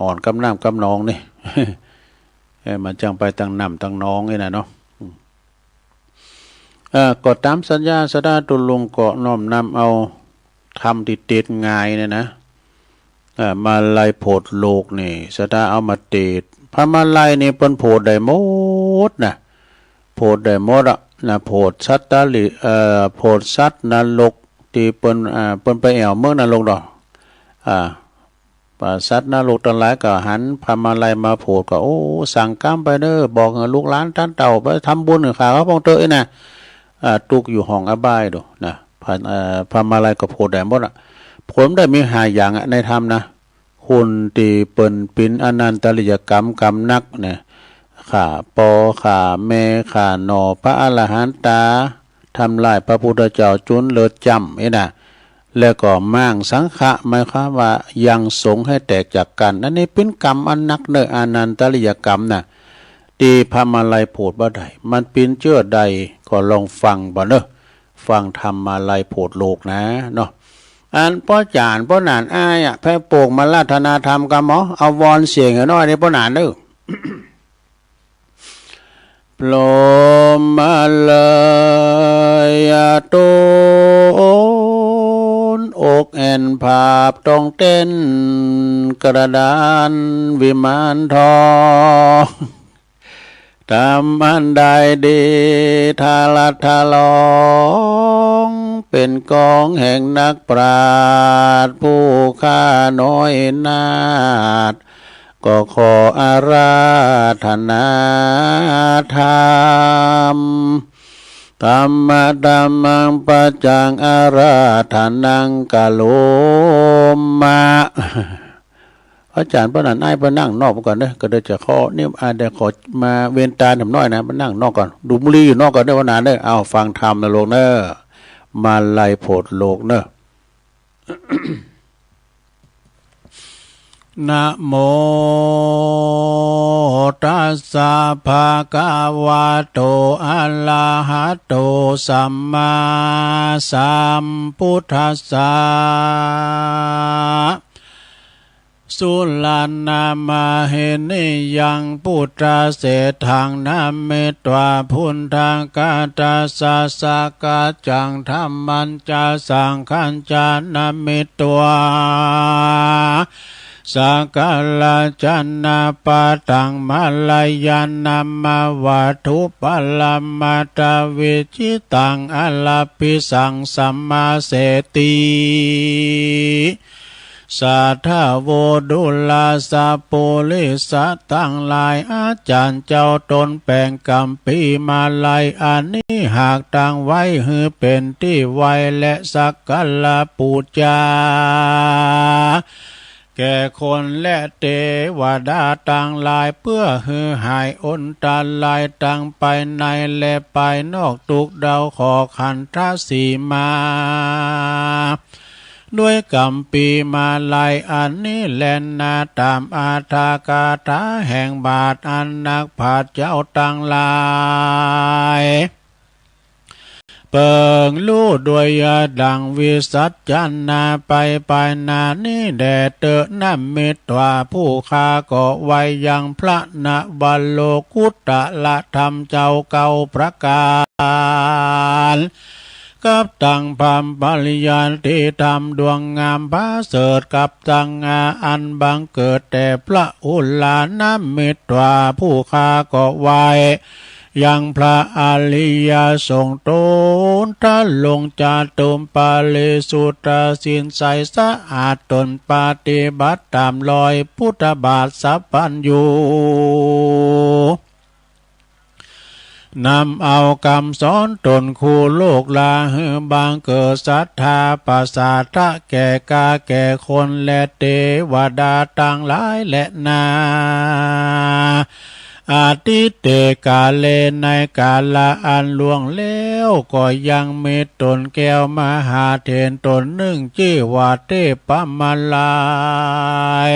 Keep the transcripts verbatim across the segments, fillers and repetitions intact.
อ่อนกับน้ำกับหนองนี่ เออ มันจั้งไปตางน้ำตางหนองนี่นะเนาะ อืม เอ่อ ก็ต๋ามสัญญาศรัทธาตุ๊ลุงก็น้อมนำเอาธรรมตี้เตศง่ายเนี่ยนะ เอ่อ มาลัยโผดโลกนี่ ศรัทธาเอามาเตศ พระมาลัยนี่เปิ้นโผดได้หมดนะ โผดได้หมดอะนะ โผดสัตว์ตะลิ เอ่อ โผดสัตว์นรกตี้เปิ้น อ่า เปิ้นไปแอ่วเมืองนรกดอก อ่า ป่าสัตว์นรกตังหลายก็หันพระมาลัยมาโผดก็ โอ้ สั่งกำไปเน้อ บอกหื้อลูกหลานต้านเต้าไปทำบุญหื้อข้าเขาพ่องเต๊อะอี้นะ อ่า ตุ๊กอยู่ห้องอบายดูนะ พระ เอ่อ พระมาลัยก็โผดได้หมดอะ โผดได้มีห้าอย่างอะ ในธรรมนะ คนตี้เปิ้นปิ๋นอนันตริยกรรมกำหนักเนี่ย ฆ่าป้อ ฆ่าแม่ ฆ่าหน่อพระอรหันตา ทำลายพระพุทธเจ้าจุนเลือดจ้ำอี้นะ แล้วก็ม้างสังฆะ หมายความว่ายังสงฆ์หื้อแตกจากกั๋น อันนี้เป๋นกรรมอันหนักเน้อ อนันตริยกรรมนะ ตี้พระมาลัยโผดบ่ได้ มันเป๋นเจื้อใดก็ลองฟังบ่าเน้อ ฟังธรรมมาลัยโผดโลกนะเนาะ อันป้อจ๋ารย์ป้อหนานอ้ายอะ แผะโปกมาอาราธนาธรรมกำหมอ เอาวอนเสียงหื้อหน้อยนี่ป้อหนานเน้อ พร้อมมาลัยอะ โตนอกแอ่นผาบต้องเต้น กระดานวิมานทอง ธรรมอันใดดี ทะลัดทะลอง เป๋นกองแห่งนักปราชญ์ ผู้ข้าน้อยนาถ ก็ขออาราธนาธรรม ธัมมะธัมมัง ปัจจัง อาราธนัง กะโรมะ อาจ๋ารย์ป้อหนานอ้ายไปนั่งนอกก่อนเน้อ ก็เดี๋ยวจะขอ นี่ อ่า เดี๋ยวขอมาเว้นตาหน่อยนะ มานั่งนอกก่อน ดูดบุหรี่อยู่นอกก่อนเน้อ ป้อหนานเน้อ เอาฟังธรรมนะลูกเน้อ มาลัยโผดโลกเน้อ นะโมตัสสะ ภะคะวะโต อะระหะโต สัมมาสัมพุทธัสสะ สุรานามาหินิยัง ปุทธะเสฏฐัง นะมิตวา ปุณฑะกะตะสสะ สักกัจจัง ธัมมัญจะ สังฆัญจะ นะมิตวา สักการะจะนะปะทัง มาลายันนะมะ วัตถุปะละมะตะวิจิตัง อะระปิสัง สะมะเสติ สาธะโว ดูราสะปุริสะตังหลาย อาจ๋ารย์เจ้าตนแป๋งกำปีมาลัยอันนี้ หากตั้งไว้หื้อเป๋นตี้ไหว้และสักการะปู๋จา แก่คนและเตวดาตังหลาย เปื้อหื้อหายอันตรายตังภายในและภายนอก ตุ๊กข์เดาขอขันธะสีมา ด้วยกำปีมาลัยอันนี้แลนา ต๋ามอาถรรพ์คาถาแห่งบาท อันนักปราชญ์เจ้าตังหลาย เปิงฮู้ด้วยญาณดังวิสัชนา ไปภายหน้านี้แด่เต๊อะ นะมิตวา ผู้ข้าก็ไหว้ยังพระนวโลกุตตะระธรรมเจ้าเก้าประก๋าน กับตังพรหมปริยัติธรรมดวงงามผาเสริฐ กับตังอาอันบังเกิดแต่พระอุลา นะมิตวา ผู้ข้าก็ไหว้ยังพระอริยสงฆ์ ตนทรงจาตุมปาริสุทธศีลใสสะอาด ตนปฏิบัติต๋ามรอยพุทธบาทสัพพัญญู นำเอากำสอนต๋นคู่โลกลา หื้อบังเกิดศรัทธาประสาทะแก่ข้าแก่คนและเตวดาตังหลายแลนา อทิเตกาเล ในกาละอันล่วงแล้ว ก็ยังมีต๋นแก้วมหาเถรต๋นนึ่ง จื้อว่าเทพมาลัย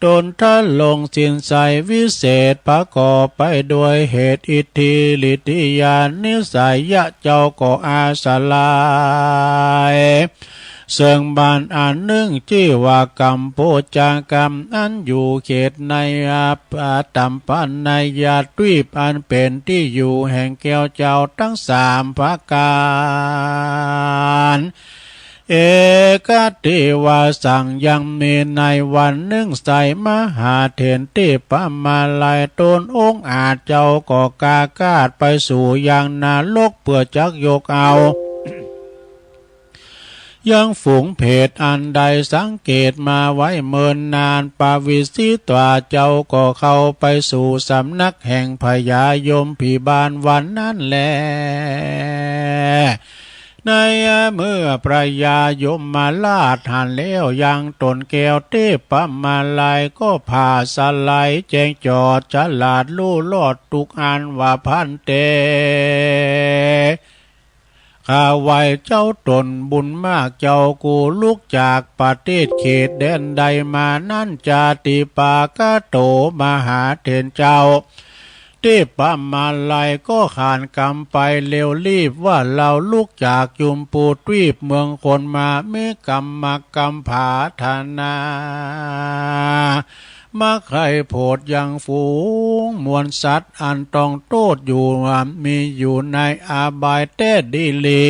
ตนทรงศีลใสวิเศษ ประกอบไปด้วยเหตุ อิทธิฤทธิยาณ นิสัยยะเจ้าก็อาศัย เซิ่งบ้านอันนึ่งจื้อว่ากัมโปจากัม อันอยู่เขตในอาปะตัมปนายาตวีป อันเป๋นตี้อยู่แห่งแก้วเจ้าตึงสามประก๋าน เอกะเตวะสัง ยังมีในวันนึ่งไส้ มหาเถรเตปมาลัย ต๋นองอาจเจ้าก็กล้ากาดไปสู่ยังนรก เปื้อจักยกเอา ยังฝูงเปรตอันได้สังเกตมาไว้เมินนาน ปวิสสิตวา เจ้าก็เข้าไปสู่สำนักแห่งพญายมผีบาลวันนั้นแล ในเมื่อพญายมราชหันแล้วยังต๋นแก้วเตปมาลัย ก็ผ่าสลายแจ้งจอดฉลาดฮู้รอดตุ๊กอันว่า ภันเต ข้าไหว้เจ้าต๋นบุญมากเจ้ากู ลุกจากประเทศเขตแดนใดมานั้น จาติปากะโต มหาเถรเจ้าเตปมาลัยก็ขานกำไปเร็วรีบว่า เฮาลุกจากจุมปูตวีปเมืองคนมา มีกำมักกำผาถนา มาใค่โผดยังฝูงมวลสัตว์อันต้องโต้ษอยู่ว่ามีอยู่ในอบายแต๊ดีหลี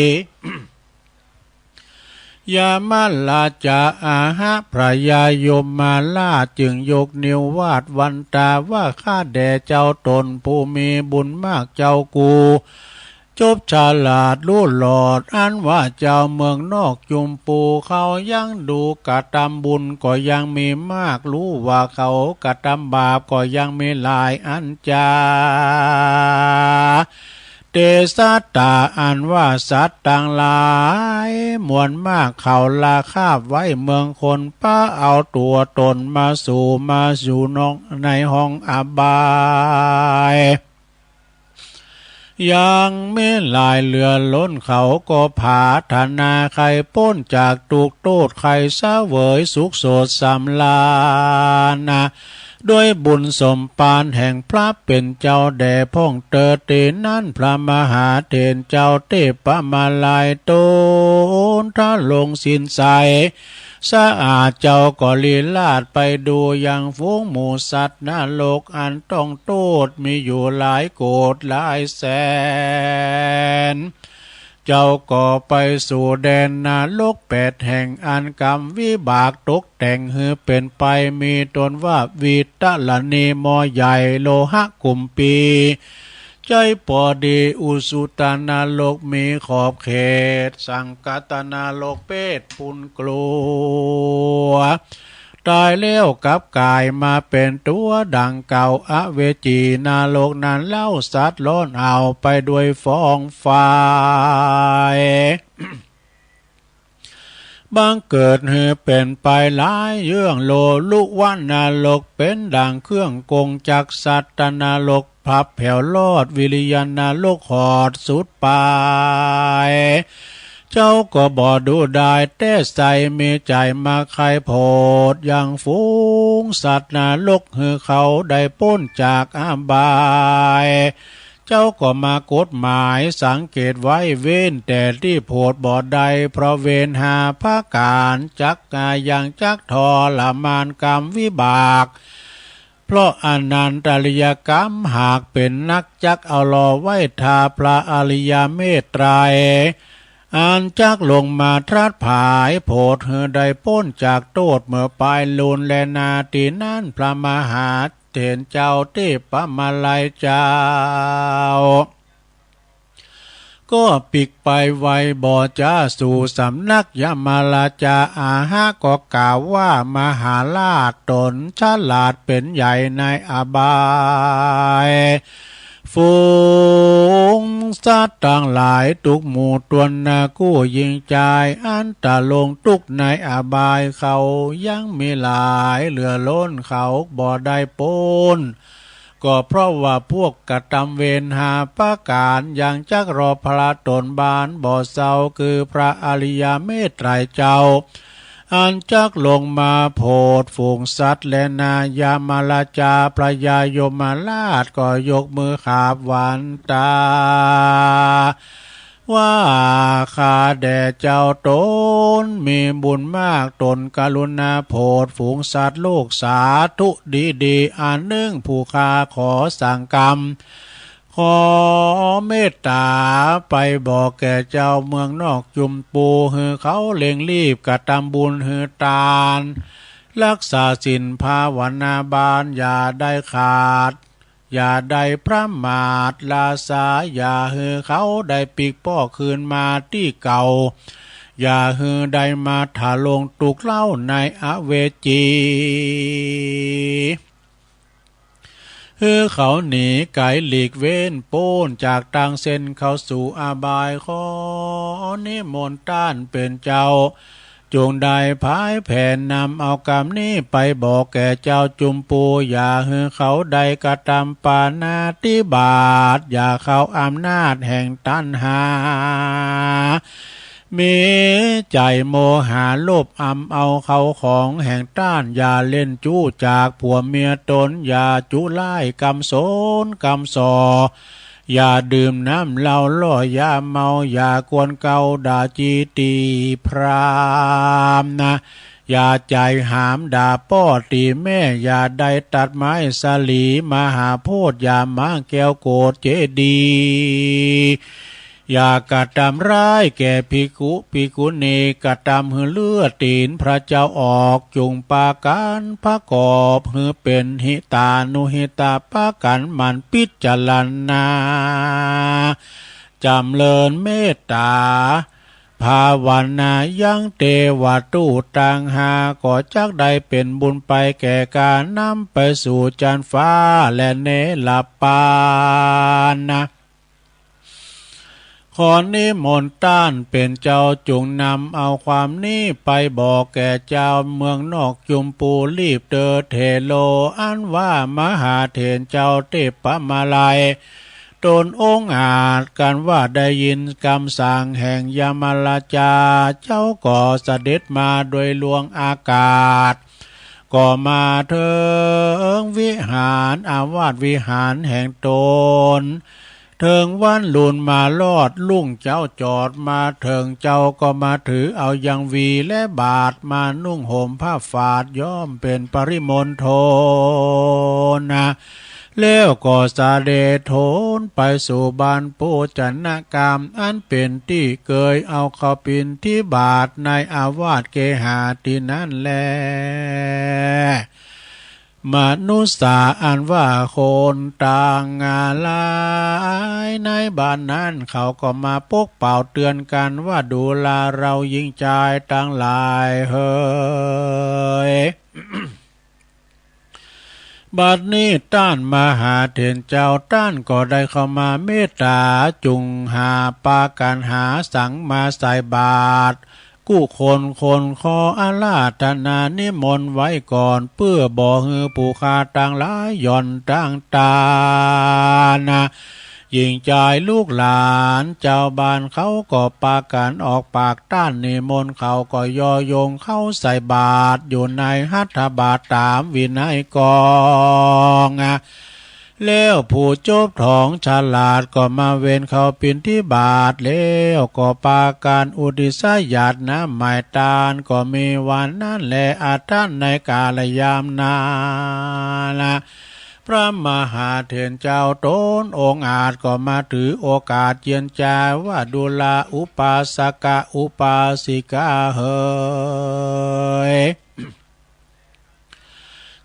ยมราชาอาหะ พญายมราชจึงยกนิ้ววาดวันตาว่า ข้าแด่เจ้าต๋นผู้มีบุญมากเจ้ากู จบฉลาดฮู้รอด อันว่าเจ้าเมืองนอกจุมปูเขายังดูกระตำบุญก็ยังมีมาก ฮู้ว่าเขากระตำบาปก็ยังมีหลาย อันจา เตสะตา อันว่าสัตว์ตังหลายมวลมากเขาลักคาบไว้เมืองคน ปะเอาตั๋วต๋นมาสู่ มาสู่นอกในห้องอบาย ยังมีหลายเหลือล้น เขาก็ผาถนาใค่ป๊นจากตุ๊กข์โต้ษ ใค่เสวยสุขโสดสำราญนะ ด้วยบุญสมภารแห่งพระเป๋นเจ้าแด่พ่องเตอ ตี้นั้นพระมหาเถรเจ้าเตปมาลัยต๋นทรง ศีลใส สะอาด เจ้าก็ลีลาดไปดูยังฝูงหมู่สัตว์นรกอันต้องโต้ษมีอยู่หลายโกฏหลายแสน เจ้าก็ไปสู่แดนนรกแปดแห่ง อันกำวิบากตกแต่งหื้อเป๋นไป มีต้นว่าวิตรณี หม้อใหญ่ โลหะกุมภี ใจ๊ปอดี อุสุตนรก มีขอบเขต สังกัตนรก เปรตปุญกลัว ต๋ายแล้วกลับก๋ายมาเป๋นตั๋วดังเก่า อเวจีนรกนั้นเล่า สัตว์ร้อนอ้าวไปด้วยฟองไฟ บังเกิดหื้อเป๋นไปหลายเยื่อง โลลุวะนรก เป๋นดังเครื่องกงจักร สัตตนรก พับแผวรอด วิริยนรก หอดสุดป๋าย เจ้าก็บ่ดูดายแต๊ใส่ มีใจ๋มาใค่โผดยังฝูงสัตว์นรก หื้อเขาได้ป๊นจากอบาย เจ้าก็มากฎหมายสังเกตไว้ เว้นแต่ตี้โผดบ่ได้ เพราะเวรห้าประก๋าน จักยังจักทรมานกำวิบาก เพราะอนันตริยกรรมหากเป๋นนัก จักเอารอไว้ถ้าพระอริยเมตไตร อันจักลงมาตรัสผายโผดหื้อได้ป๊นจากโต้ษเมื่อปายลูนแลนา ตี้นั้นพระมหาเถรเจ้าเตปมาลัยเจ้า ก็ปิ๊กไปไวบ่จ๋าสู่สำนักยมราชาอาหะ ก็กล่าวว่า มหาราชต๋นฉลาดเป๋นใหญ่ในอบาย ฝูงสัตว์ตังหลายตุ๊กหมู่ตวนนากู้ญิงจาย อันตะลงตุ๊กข์ในอบายเขายังมีหลายเหลือล้น เขาบ่ได้ป๊น ก็เพราะว่าพวกกระตำเวรห้าประก๋าน ยังจักรอพระต๋นบานบ่เศร้า คือพระอริยเมตไตรเจ้า อันจักลงมาโผดฝูงสัตว์แลนา ยมราชาพญายมราชก็ยกมือขาบวันตา ว่า ข้าแด่เจ้าตนมีบุญมาก ตนกรุณาโผดฝูงสัตว์โลกสาธุดีๆ อันนึ่งผู้ข้าขอสั่งกำ ขอเมตต๋าไปบอกแก่เจ้าเมืองนอกจุมปู หื้อเขาเร่งรีบกระตำบุญหื้อตาน ฮักษาศีลภาวนาบาน อย่าได้ขาด อย่าได้ประมาท ลาสาอย่าหื้อเขาได้ปิ๊กป้อคืนมาตี้เก่า อย่าหื้อได้มาถลงตุกข์เล่าในอเวจี หื้อเขาหนีไก๋หลีกเว้นป๊นจากตางเส้นเข้าสู่อบาย ขอนิมนต์ต้านเป๋นเจ้า จุ่งได้ผายแผนนำเอากำนี้ไปบอกแก่เจ้าจุมปู อย่าหื้อเขาได้กระตำปาณาติบาต อย่าเข้าอำนาจแห่งตัณหา มีใจ๋โมหะโลภอำเอาเข้าของแห่งต้าน อย่าเล่นจู้จากผัวเมียต๋น อย่าจุร้ายกำสนกำส่อ อย่าดื่มน้ำเหล้าล่อยาเมา อย่ากวนเกาด่าจี๋ตี๋พราหมณ์นะ อย่าใจ๋หามด่าป้อตี๋แม่ อย่าได้ตัดไม้สาลีมหาโพธิ์ อย่าม้างแก้วโกศเจดีย์ อย่ากระตำร้ายแก่ภิกขุภิกขุณี กระตำหื้อเลือดตี๋นพระเจ้าออก จุ่งปากั๋นประกอบหื้อเป๋นหิตานุหิตา ปากั๋นหมั่นพิจารณา จ๋ำเริญเมตต๋าภาวนา ยังเตวะตุ๊ตังหา ก็จักได้เป๋นบุญไปแก่ก๋านนำไปสู่จั๊นฟ้าและเนรปานนะ ขอนิมนต์ต้านเป๋นเจ้าจุ่งนำเอาความนี้ไปบอกแก่เจ้าเมืองนอกจุมปู รีบเตอเถโร อันว่ามหาเถรเจ้าเทพมาลัย ต๋นองอาจกันว่าได้ยินกำสั่งแห่งยมราชา เจ้าก็เสด็จมาโดยลวงอากาศ ก็มาเถิงวิหารอาวาสวิหารแห่งต๋น เถิงวันลุนมารอดรุ่งเจ้าจอดมาเถิง เจ้าก็มาถือเอายังวีและบาตร มานุ่งห่มผ้าฝาดย้อมเป๋นปริมณฑลนะ แล้วก็เสด็จโถนไปสู่บ้านโภจนกรรม อันเป๋นตี้เกยเอาเข้าปิณฑิบาตในอาวาสเกหาตี้นั้นแล มนุสสาอันว่าคนตังหลายในบ้านนั้น เขาก็มาปกเป่าเตื๋อนกั๋นว่า ดูราเราหญิงจายตังหลายเหย บัดนี้ต้านมหาเถรเจ้า ต้านก็ได้เข้ามาเมตต๋า จุ่งหาปากั๋นหาสังมาใส่บาตร กู้คนคนขออาราธนานิมนต์ไว้ก่อน เปื้อบ่หื้อผู้ข้าตังหลายหย่อนตังตานะ หญิงจายลูกหลานเจ้าบ้านเขาก็ปากั๋นออกปากต้านนิมนต์ เขาก็ย่อยงเข้าใส่บาตรอยู่ในหัตถบาตรต๋ามวินัยกอง แล้วผู้จบถองฉลาดก็มาเวนเข้าปิณฑิบาต แล้วก็ปากั๋นอุทิศหยาดน้ำหมายตาน ก็มีวันนั้นแล อันตันในกาลยามนั้น พระมหาเถรเจ้าต๋นองอาจก็มาถือโอกาสเยียนจาว่า ดูราอุปาสกะอุปาสิกาเหย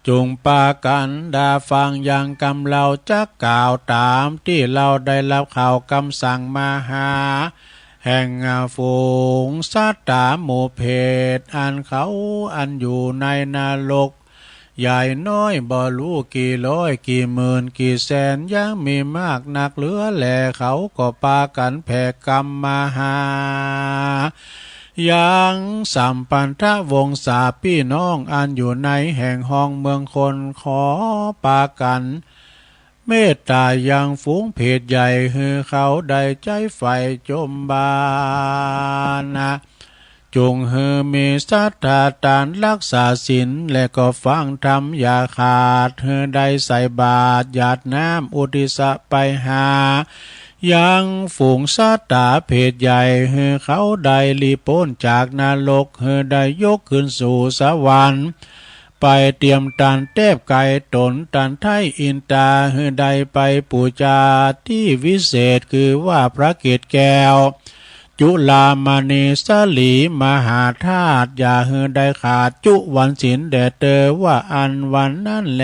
จุ่งปากั๋นดาฟังยังกำเฮาจักกล่าวต๋ามตี้เฮาได้ฮับข่าวกำสั่งมหา แห่งฝูงสัตตาหมู่เปรต อันเขาอันอยู่ในนรก ใหญ่น้อยบ่ฮู้กี่ร้อยกี่หมื่นกี่แสน ยังมีมากนักเหลือแล เขาก็ปากั๋นแผกกรรมมหา ยังสัมพันธวงศาปี้น้องอันอยู่ในแห่งฮ้องเมืองคน ขอปากั๋นเมตต๋ายังฝูงเปรตใหญ่ หื้อเขาได้ใจ๊ใฝ่จมบาปนะ จุ่งหื้อมีศรัทธาตานฮักษาศีล และก็ฟังธรรมอย่าขาด หื้อได้ใส่บาตรหยาดน้ำอุทิศไปหา ยังฝูงสัตตาเพศใหญ่ หื้อเขาได้หลีกป๊นจากนรก หื้อได้ยกขึ้นสู่สวรรค์ ไปเตียมตันแต๊บไก๋ต๋นตันไท้อินตา หื้อได้ไปปู๋จาตี้วิเศษ คือว่าพระเกศแก้ว จุฬามณีสลีมหาธาตุ อย่าหื้อได้ขาดจุวันศีลแด่เตอ ว่าอันวันนั้นแล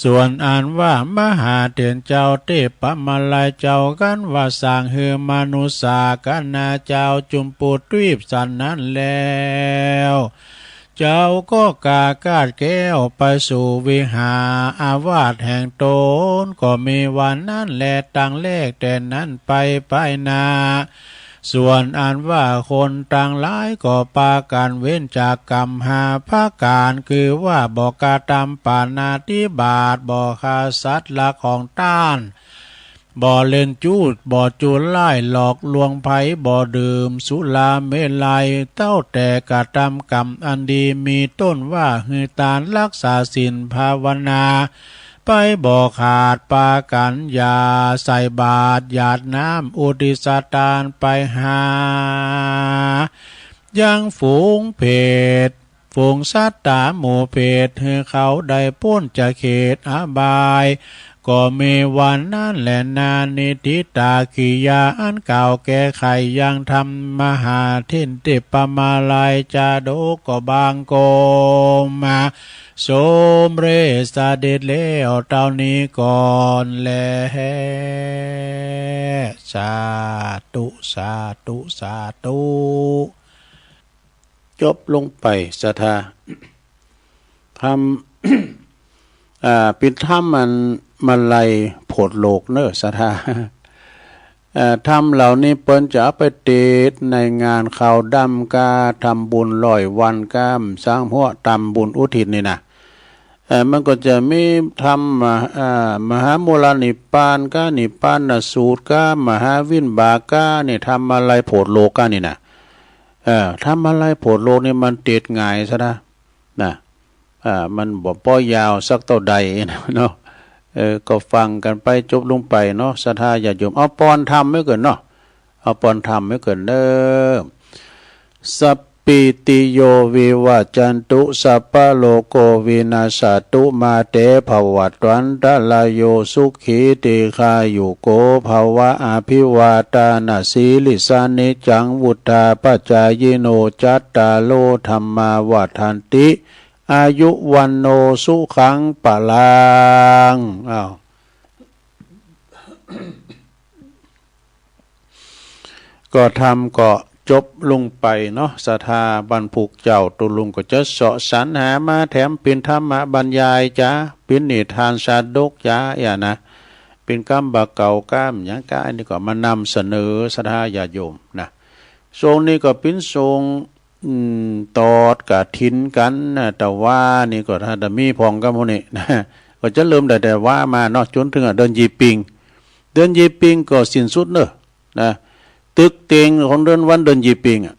ส่วนอันว่ามหาเถรเจ้าเตปะมาลัยเจ้ากั๋นว่า สั่งหื้อมนุสสาคณะเจ้าจุมปูทวีปสันนั้นแล้ว เจ้าก็กาคาดแคล้วไปสู่วิหารอาวาสแห่งต๋น ก็มีวันนั้นแล ตั้งแรกแต่นั้นไป ไปนา ส่วนอันว่าคนตังหลายก็ปากั๋นเว้นจากกรรมห้าประก๋าน คือว่าบ่กระตำปาณาติบาต บ่ฆ่าสัตว์ลักของต้าน บ่เล่นจู๊ บ่จั่วร้ายหลอกลวงใผ บ่ดื่มสุราเมรัย เต้าแต่กระตำกรรมอันดี มีต้นว่าหื้อตาน รักษาศีลภาวนา ไปบ่ขาด ปากั๋นหย่าใส่บาตร หยาดน้ำอุทิศตานไปหา ยังฝูงเพศ ฝูงสัตตาหมู่เพศ หื้อเขาได้ป๊นจากเขตอบาย ก็มีวันนั้นแลนา นิฏฐิตากิริยาอันกล่าวแก้ไขยังธรรมมหาเถรเตปะมาลัยจาดกก็บังคมมา สมเร็จเสด็จแล้วเต้านี้ก่อนแล สาธุ สาธุ สาธุ จบลงไป ศรัทธา ธรรม อ่า เป๋นธรรมอันมาลัยโผดโลกเน่อ ศรัทธา เอ่อ ธรรมเหล่านี้เปิ้นจะเอาไปเตศน์ในงานขาวดำก้า ทำบุญร้อยวันก้า สร้างหัวทำบุญอุทิศนี่นะ เอ่อ มันก็จะมีธรรม มหา เอ่อ มหามูลนิพพานก้า นิพพานสูตรก้า มหาวิบากก้า นี่ธรรมมาลัยโผดโลกก้านี่นะ เอ่อ ธรรมมาลัยโผดโลกนี่มันเตศน์ง่ายศรัทธา นะ อ่า มันบ่ป้อยาวสักเต้าใดเนาะ เออ ก็ฟังกั๋นไปจบลงไปเนาะ ศรัทธาญาติโยม เอาปอนธรรมไว้ก่อนเนาะ เอาปอนธรรมไว้ก่อนเน่อ สัพพีติโยวิวัจจันตุ สัพพะโรโควินัสสะตุ มาเตภวัตวันตะราโย สุขีทีฆายุโกภะวะ อะภิวาทานะสีลิสสะ นิจจังวุฑฒาปะจายิโน จัตตาโรธัมมาวัฑฒันติ อายุวัณโณสุขังพะลัง อ้าว ก็ธรรมก็จบลงไปเนาะ ศรัทธา บันพุกเจ้า ตุ๊ลุงก็จะเสาะสรรหามาแถมเป๋นธรรมบรรยายจา เป๋นนิทานจาดกจา อย่างนะ เป๋นกำบ่าเก่ากำหยังก้า อันนี้ก็มานำเสนอ ศรัทธาญาติโยมนะ ช่วงนี้ก็เป๋นช่วง อืม ตอดกฐินกั๋นนะ ตะวานี้ก็ถ้าจะมีพ่องกั๋นหมดนี่นะ ก็จะเริ่มตั้งแต่วามาเนาะ จ๋นเถิง อ่ะ เดือนยี่เป็ง เดือนยี่เป็งก็สิ้นสุดเน่อ นะ ตึกเต็งของเดือนวันเดือนยี่เป็งอะ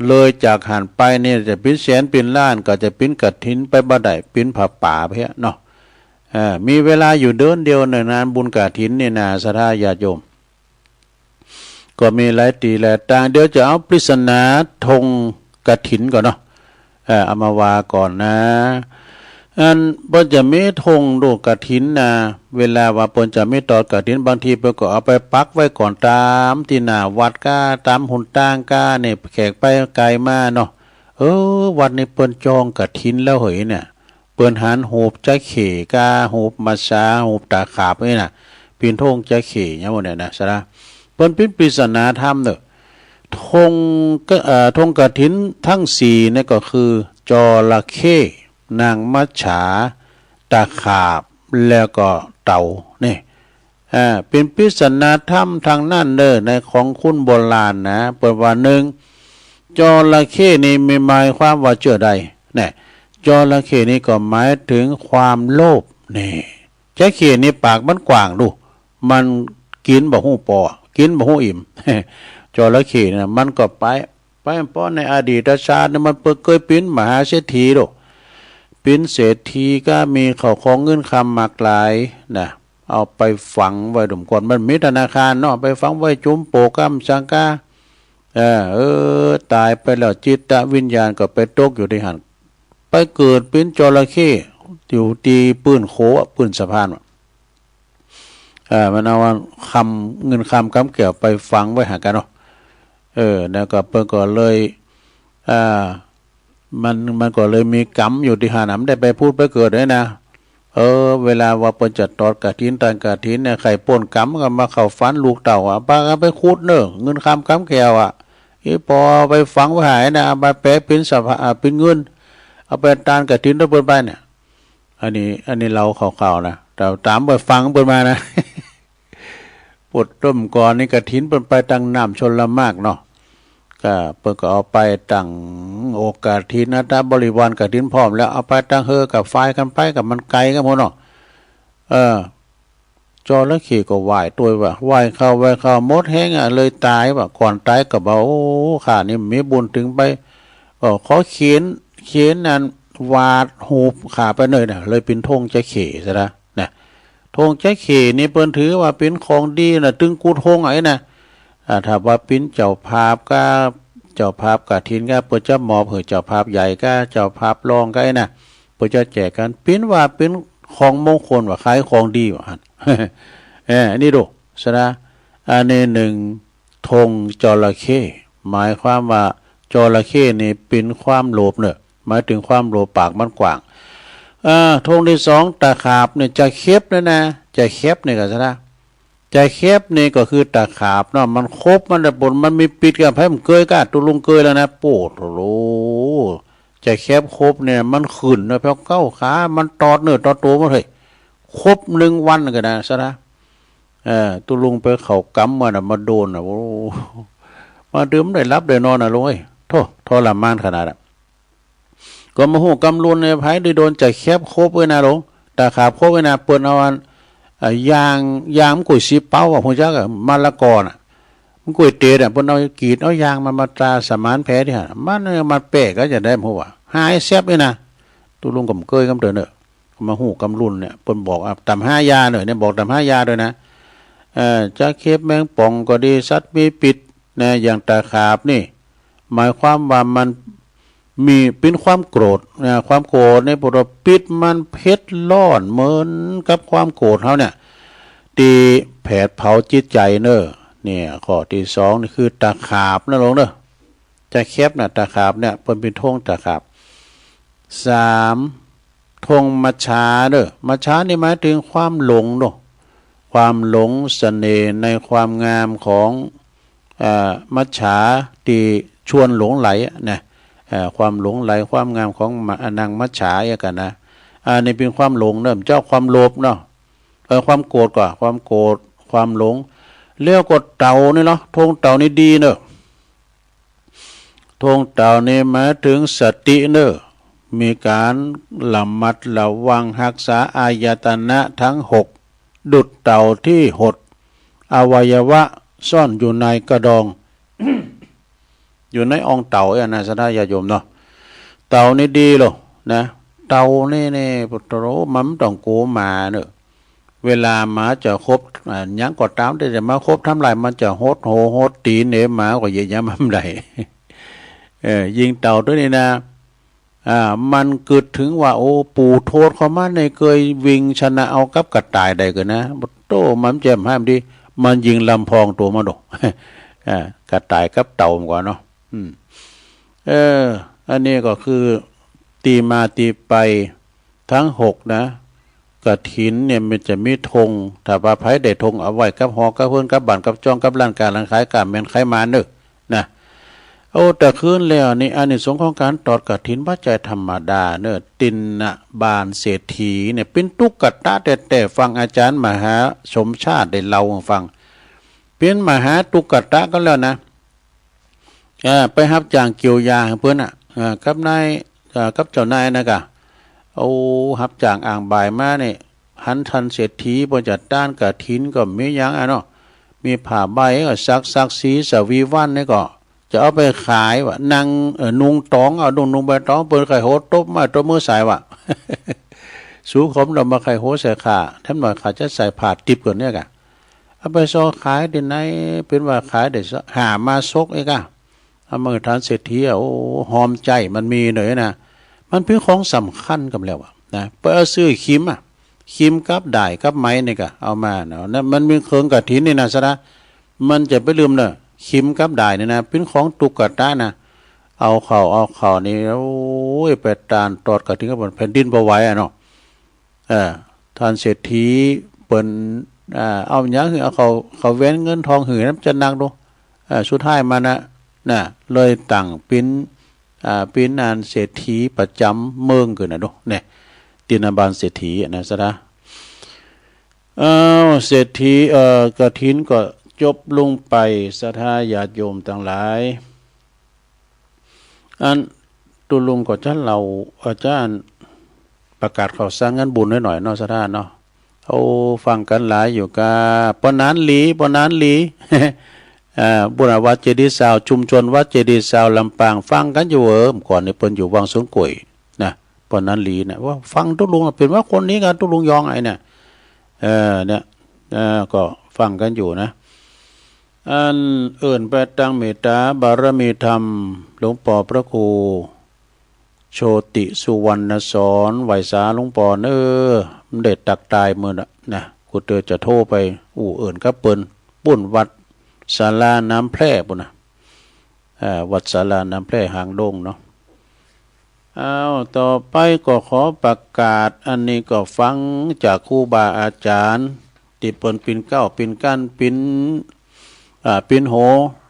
เลยจากหั้นไปนี่จะเป๋นแสนเป๋นล้าน ก็จะเป๋นกฐินไปบ่ได้ เป๋นผ้าป่าไปเนาะ เอ่อ มีเวลาอยู่เดือนเดียวเน่อ งานบุญกฐินนี่นะ ศรัทธาญาติโยม ก็มีหลายตี้หลายตาง เดี๋ยวจะเอาปริศนาธงกฐินก่อนเนาะ เอ่อ เอามาว่าก่อนนะ อันเปิ้นจะมีธงดอกกฐินนะ เวลาว่าเปิ้นจะมีตอดกฐิน บางทีเปิ้นก็เอาไปปักไว้ก่อนต๋ามตี้หน้าวัดก้า ต๋ามหนตางก้า นี่แขกไปไก๋มาเนาะ เออ วัดนี้เปิ้นจองกฐินแล้วเหยเนี่ย เปิ้นหันฮูปจระเข้ก้า ฮูปมัจฉา ฮูปตาขาบนี่นะ เป๋นธงจระเข้อย่างหมดเนี่ยนะ ศรัทธา เปิ้นเป๋นปริศนาธรรมเน่อ ธงก็ เอ่อ ธงกฐินตังสี่นี่ก็คือ จระเข้ นางมัจฉา ตาขาบ แล้วก็เต่า นี่ อ่า เป๋นปริศนาธรรมตังนั้นเน่อ ในของคนโบราณนะ เปิ้นว่า นึ่ง จระเข้นี่มีหมายความว่าเจ้าใด เนี่ย จระเข้นี่ก็หมายเถิงความโลภ นี่ จระเข้นี่ปากมันกว้างดู มันกิ๋นบ่ฮู้ปอ กิ๋นบ่ฮู้อิ่ม จระเข้นะ มันก็ไป ไปปอ ในอดีตชาตินี่มันเปิ้นเกยเป๋นมหาเศรษฐีดู เป๋นเศรษฐีก้า มีข้าวของเงินคำมากหลายนะ เอาไปฝังไว้ดุมก่อน มันมีธนาคารเนาะ ไปฝังไว้จุมโป่งก๋ำสังกา เออ เออ ต๋ายไปแล้วจิตวิญญาณก็ไปตกอยู่ตี้หั้น ไปเกิดเป๋นจระเข้ อยู่ตี้ปื้นโขงอะ ปื้นสะพานอะ เออ มันเอาคำ เงินคำกำแก้วไปฝังไว้หากั๋นเนาะ เออ แล้วก็เปิ้นก็เลย อ่า มัน มันก็เลยมีก๋รรมอยู่ตี้หั้นน่ะ มันได้ไปผุดไปเกิดด้วยนะ เออ เวลาว่าเปิ้นจะตอดกฐิน ตานกฐินเนี่ย ใค่ป้นก๋รรมก็มาเข้าฝันลูกเต้าอะ ปากั๋นไปขุดเน่อ เงินคำกำแก้วอะ อีปอไปฝังไว้หานะ เอามาแป๋เป๋นสะพะ อ่า เป๋นเงิน เอาไปตานกฐินตวยเปิ้นไปเนี่ย อันนี้ อันนี้เล่าคร่าวๆ นะ แต่ต๋ามไปฟังเปิ้นมานะ ปวดต้มก่อนนี่กฐินเปิ้นไปตังน้ำชลมรรคเนาะ ก็เปิ้นก็เอาไปตังโอกฐินนะ ถ้าบริวารกฐินพร้อมแล้ว เอาไปตังเฮอกับฝ่ายกั๋นไป กับมันไก๋กั๋นหมดเนาะ เออ จระเข้ก็ว่ายตวยว่า ว่ายเข้า ว่ายเข้า หมดแฮงอะ เลยต๋ายว่า ก่อนต๋ายก็บอก โอ้ ข้านี่มีบุญเถิงไป เออ ขอเขน เขนอันหวาดหูบข้าไปเน่อนะ เลยเป๋นธงจระเข้ซะนะ นะ ธงจระเข้นี่เปิ้นถือว่าเป๋นของดีนะ ตึงกู้ธงอะไอ้นะ อ่า ถ้าว่าเป๋นเจ้าภาพก็ เจ้าภาพกฐินก็ เปิ้นจะมอบหื้อเจ้าภาพใหญ่ก็ เจ้าภาพรองก็ไอ้นะ เปิ้นจะแจกกั๋น เป๋นว่าเป๋นของมงคลว่า คล้ายของดีว่าหั้น เออ อันนี้ดูซะนะ อันนี้นึ่ง ธงจระเข้ หมายความว่าจระเข้นี่เป๋นความโลภเน่อ หมายเถิงความโลภ ปากมันกว้าง เออ ธงตี้สอง ตะขาบเนี่ย จะเข็บเนี่ยนะ จะเข็บเนี่ยก็ซะนะ จะเข็บนี่ก็คือตะขาบเนาะ มันคบมันน่ะ บนมันมีปิ๊ดกั๋น ใผบ่เกยก้า ตุ๊ลุงเกยแล้วนะ โป้โธ่ จะเข็บคบเนี่ย มันขึ้นเน่อ แผวเก๊าขา มันตอดเนื้อตอดตั๋วหมดเลย คบนึ่งวันก็นะซะนะ เออ ตุ๊ลุงไปเข้าก๋รรมมาน่ะ มาโดนน่ะ โอ้ มาเถิงบ่ได้หลับได้นอนน่ะลุงเอ้ย โธ่ ทรมานขนาดอะ ก็บ่ฮู้กำลุนเนี่ย ใผได้โดนจะเข็บคบไว้นะลุง ตะขาบคบไว้นะ เปิ้นเอาอัน อ่า ยาง ยางมันก๋วยสีเป๋าอะ ฮู้จักอะ มะละกอน่ะ มันก๋วยเต๋ดอะ เปิ้นเอากรีดเอายางมันมาตราสมานแผลตี้หั้น มันเนี่ย มันแปลกก็จะได้บ่ฮู้ว่า หายแซบเลยนะ ตุ๊ลุงก็บ่เกยกำเดินเน่อ มาฮู้กำลุนเนี่ย เปิ้นบอก อ่ะ ต๋ำห้ายาเน่อ เนี่ย บอกต๋ำห้ายาตวยนะ เอ่อ จะเข็บแมงป่องก็ดี สัตว์มีปิ๊ดนะ อย่างตะขาบนี่ หมายความว่ามันมี เป๋นความโกรธนะ ความโกรธนี่ ปกติปิ๊ดมันเผ็ดร้อนเหมือนกับความโกรธเฮาเนี่ย ตี้แผดเผาจิตใจ๋เน่อ เนี่ย ข้อตี้สองนี่คือตะขาบนะลุงเน่อ จะเข็บน่ะ ตะขาบเนี่ย เปิ้นเป๋นธงตะขาบ สาม ธงมัจฉาเน่อ มัจฉานี่หมายเถิงความหลงเนาะ ความหลงเสน่ห์ในความงามของ เอ่อ มัจฉาตี้ชวนหลงใหลอะนะ เอ่อ ความหลงใหลความงามของมะ นางมัจฉาเอี้ยกั๋นนะ อันนี้เป๋นความหลงเน่อ บ่าเจ้าความโลภเนาะ เออ ความโกรธก่อ ความโกรธ ความหลง แล้วก็เต่านี่เนาะ ธงเต่านี่ดีเน่อ ธงเต่านี่หมายเถิงสติเน่อ มีก๋านระมัดระวังฮักษาอายตนะตังหก ดุจเต่าตี้หดอวัยวะซ่อนอยู่ในกระดอง อยู่ในอ่องเต่าเอี้ยนะ ศรัทธาญาติโยมเนาะ เต่านี่ดีโลนะ เต่านี่ นี่ ปะโถ มันบ่ต้องกั๋วหมาเน่อ เวลาหมาจะคบ อ่า หยังก็ต๋าม แต่จะมาคบทำลาย มันจะหดหัวหดตี๋นเนี่ย หมาก็เหยียบหยามมันบ่ได้ เออ ยิ่งเต่าตวยนี่นะ อ่า มันกึ๊ดเถิงว่า โอ้ ปู่โทษเข้ามาเนี่ย เกยวิ่งชนะเอากับกระต่ายได้เกยนะ ปะโถ มันบ่ใจ้ห้ามดี มันยิ่งลำพองตั๋วมันโด อ่า กระต่ายกับเต่ามันกว่าเนาะ อืม เออ อันนี้ก็คือตี้มาตี้ไปตังหกนะ กฐินเนี่ยมันจะมีธง ถ้าว่าใผได้ธงเอาไว้กับหอกับเฮือนกับบ้านกับจ้องกับร้านก๊าร้านขาย ก๊าแม่นใครมาเน่อนะ โอ้ แต่คืนแล้วนี่ อานิสงส์ของก๋านตอดกฐินบ่ใจ้ธรรมดาเน่อ ติณบาลเศรษฐีเนี่ย เป๋นตุ๊กตะแต๊ๆ ฟังอาจารย์มหาสมชาติได้เล่าหื้อฟัง เป๋นมหาตุ๊กตะกั๋นแล้วนะ อ่า ไปฮับจ้างเกี่ยวยาหื้อเปิ้นน่ะ อ่า กับนาย อ่า กับเจ้านายน่ะก่ะ โอ้ ฮับจ้างอ้างบ่ายมานี่ หันต้านเศรษฐีเปิ้นจะตานกฐินก็มีหยังอะเนาะ มีผ้าใบก็ซัก ซักสีสวีวันนี่ก็ จะเอาไปขายว่า นั่ง เอ่อ นุ่งต๋อง เอานุ่ง นุ่งใบต๋อง เปิ้นใค่โหตบไม้ตบมือใส่ว่า สูเขาบ่ต้องมาใค่หัวใส่ข้า แถมหน่อยข้าจะใส่ผ้าติ๊บก่อนเนี่ยก่ะ เอาไปซอขายตี้ไหน เป๋นว่าขายได้ห้ามาซกเองก่ะ เอามาหื้อต้านเศรษฐีอะ โอ้ หอมใจ๋ มันมีเน่อนะ มันเป๋นของสำคัญกำแล้วอะนะ ไปเอาซื้อขิมอะ ขิมกับด้ายกับไหมนี่ก่ะ เอามาเนาะ นั้นมันมีเคิงกฐินนี่นะ สะดา มันจะไปลืมเน่อ ขิมกับด้ายนี่นะ เป๋นของตุ๊กตานะ เอาเข้า เอาเข้านี่ โอ้ย ไปตานตอดกฐินกับแผ่นดินบ่ไหวอะเนาะ เออ ต้านเศรษฐีเปิ้น อ่า เอาหยังหื้อ เอาเข้า เข้าแหวนเงินทองหื้อ นั้นจะนักดู เออ สุดท้ายมานะ น่ะ เลยตั้งเป๋น อ่า เป๋นอันเศรษฐีประจ๋ำเมืองขึ้นนะดู เนี่ย ตี้หน้าบ้านเศรษฐีอะนะ สะดา อ้าว เศรษฐี เอ่อ กฐินก็จบลงไป ศรัทธาญาติโยมตังหลาย อันตุ๊ลุงก็จะเล่า อาจารย์ประกาศข่าวสารงานบุญหน้อยๆ เนาะ ศรัทธาเนาะ โอ้ ฟังกั๋นหลายอยู่ก่ะ ป้อหนานหลี ป้อหนานหลี อ่า บุญวัดเจดีย์ซาว ชุมชนวัดเจดีย์ซาว ลำปาง ฟังกั๋นอยู่ เออ ก่อนนี่เปิ้นอยู่วังสวนกล้วยนะ ป้อหนานหลีนะ ว่าฟังตุ๊ลุงนะ เป๋นว่าคนนี้ก่ะ ตุ๊ลุงยองไอ้เนี่ย เออ เนี่ย เออ ก็ฟังกั๋นอยู่นะ อันเอิ้นไปตางเมตตาบารมีธรรม หลวงป้อพระครูโชติสุวรรณสอน ไหว้สาหลวงป้อเน่อ มันได้ตักตายมื้อนะ นะ กูเตอจะโทรไปอู้เอิ้นกับเปิ้น ปุ้นวัดศาลาน้ำแพร่ปุ้นนะ อ่า วัดศาลาน้ำแพร่หางดงเนาะ อ้าว ต่อไปก็ขอประกาศ อันนี้ก็ฟังจากครูบาอาจ๋ารย์ ตี้เปิ้นเป๋นเก๊าเป๋นกั๋นเป๋น อ่า เป๋นโห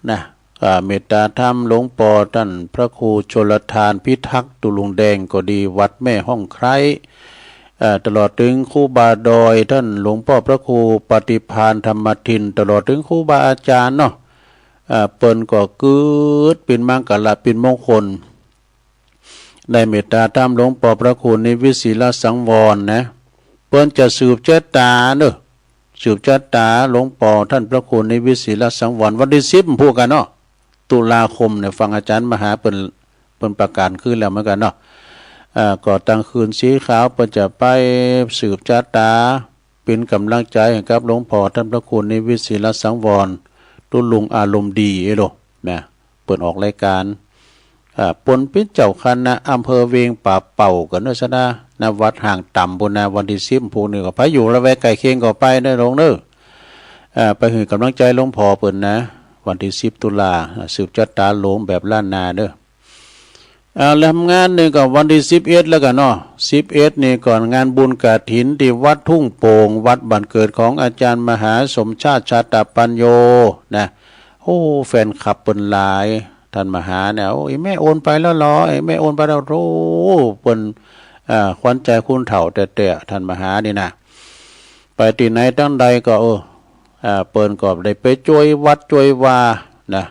นะ อ่า เมตตาธรรมหลวงป้อต้านพระครูชลทานพิทักษ์ตุ๊ลุงแดงก็ดี วัดแม่ฮ่องไคร้ อ่า ตลอดเถิงครูบาดอย ต้านหลวงป้อพระครูปฏิภาณธรรมทิน ตลอดเถิงครูบาอาจ๋ารย์เนาะ อ่า เปิ้นก็เกิดเป๋นมังคละเป๋นมงคล ได้เมตตาธรรมหลวงป้อพระครูนิวิตศิลสังวรนะ เปิ้นจะสืบจะต๋าเน่อ สืบจะต๋าหลวงป้อต้านพระครูนิวิตศิลสังวร วันตี้สิบพู้นก่ะเนาะ ตุลาคมเนี่ย ฟังอาจ๋ารย์มหาเปิ้น เปิ้นประกาศคืนแล้วเหมือนกั๋นเนาะ อ่า ก็ตางคืนสีขาวเปิ้นจะไปสืบจะต๋า เป๋นก๋ำลังใจ๋หื้อกับหลวงป้อต้านพระครูนิวิตศิลสังวร ตุ๊ลุงอารมณ์ดีเอ้ยโล นะ เปิ้นออกรายก๋าน อ่า เปิ้นเป๋นเจ้าคณะอำเภอเวียงป่าเป่าก่อเน่อ ศรัทธา ณ วัดห่างต่ำปุ้นนะ วันตี้สิบพู้นนี่ก็ ใผอยู่ละแวกใก้เคียงก็ไปเน่อ โยมเน่อ อ่า ไปหื้อก๋ำลังใจ๋หลวงป้อเปิ้นนะ วันตี้สิบตุลา อ่า สืบจะต๋าหลวงแบบล้านนาเน่อ อ่า แล้วงานนี่ก็วันตี้สิบเอ็ดแล้วก่ะเนาะ สิบเอ็ดนี่ก็งานบุญกฐินตี้วัดทุ่งโป่ง วัดบ้านเกิดของอาจ๋ารย์มหาสมชาติ ชาตปัญโญ นะ โอ้ แฟนคลับเปิ้นหลาย ต้านมหาเนี่ย โอ้ ไอ้แม่โอนไปแล้วเหรอ ไอ้แม่โอนไปแล้ว โธ่ เปิ้น อ่า ขวัญใจ๋คนเฒ่าแต๊ๆ ต้านมหานี่นะ ไปตี้ไหนตางใดก็ เออ อ่า เปิ้นก็ได้ไปจ้วยวัดจ้วยวานะ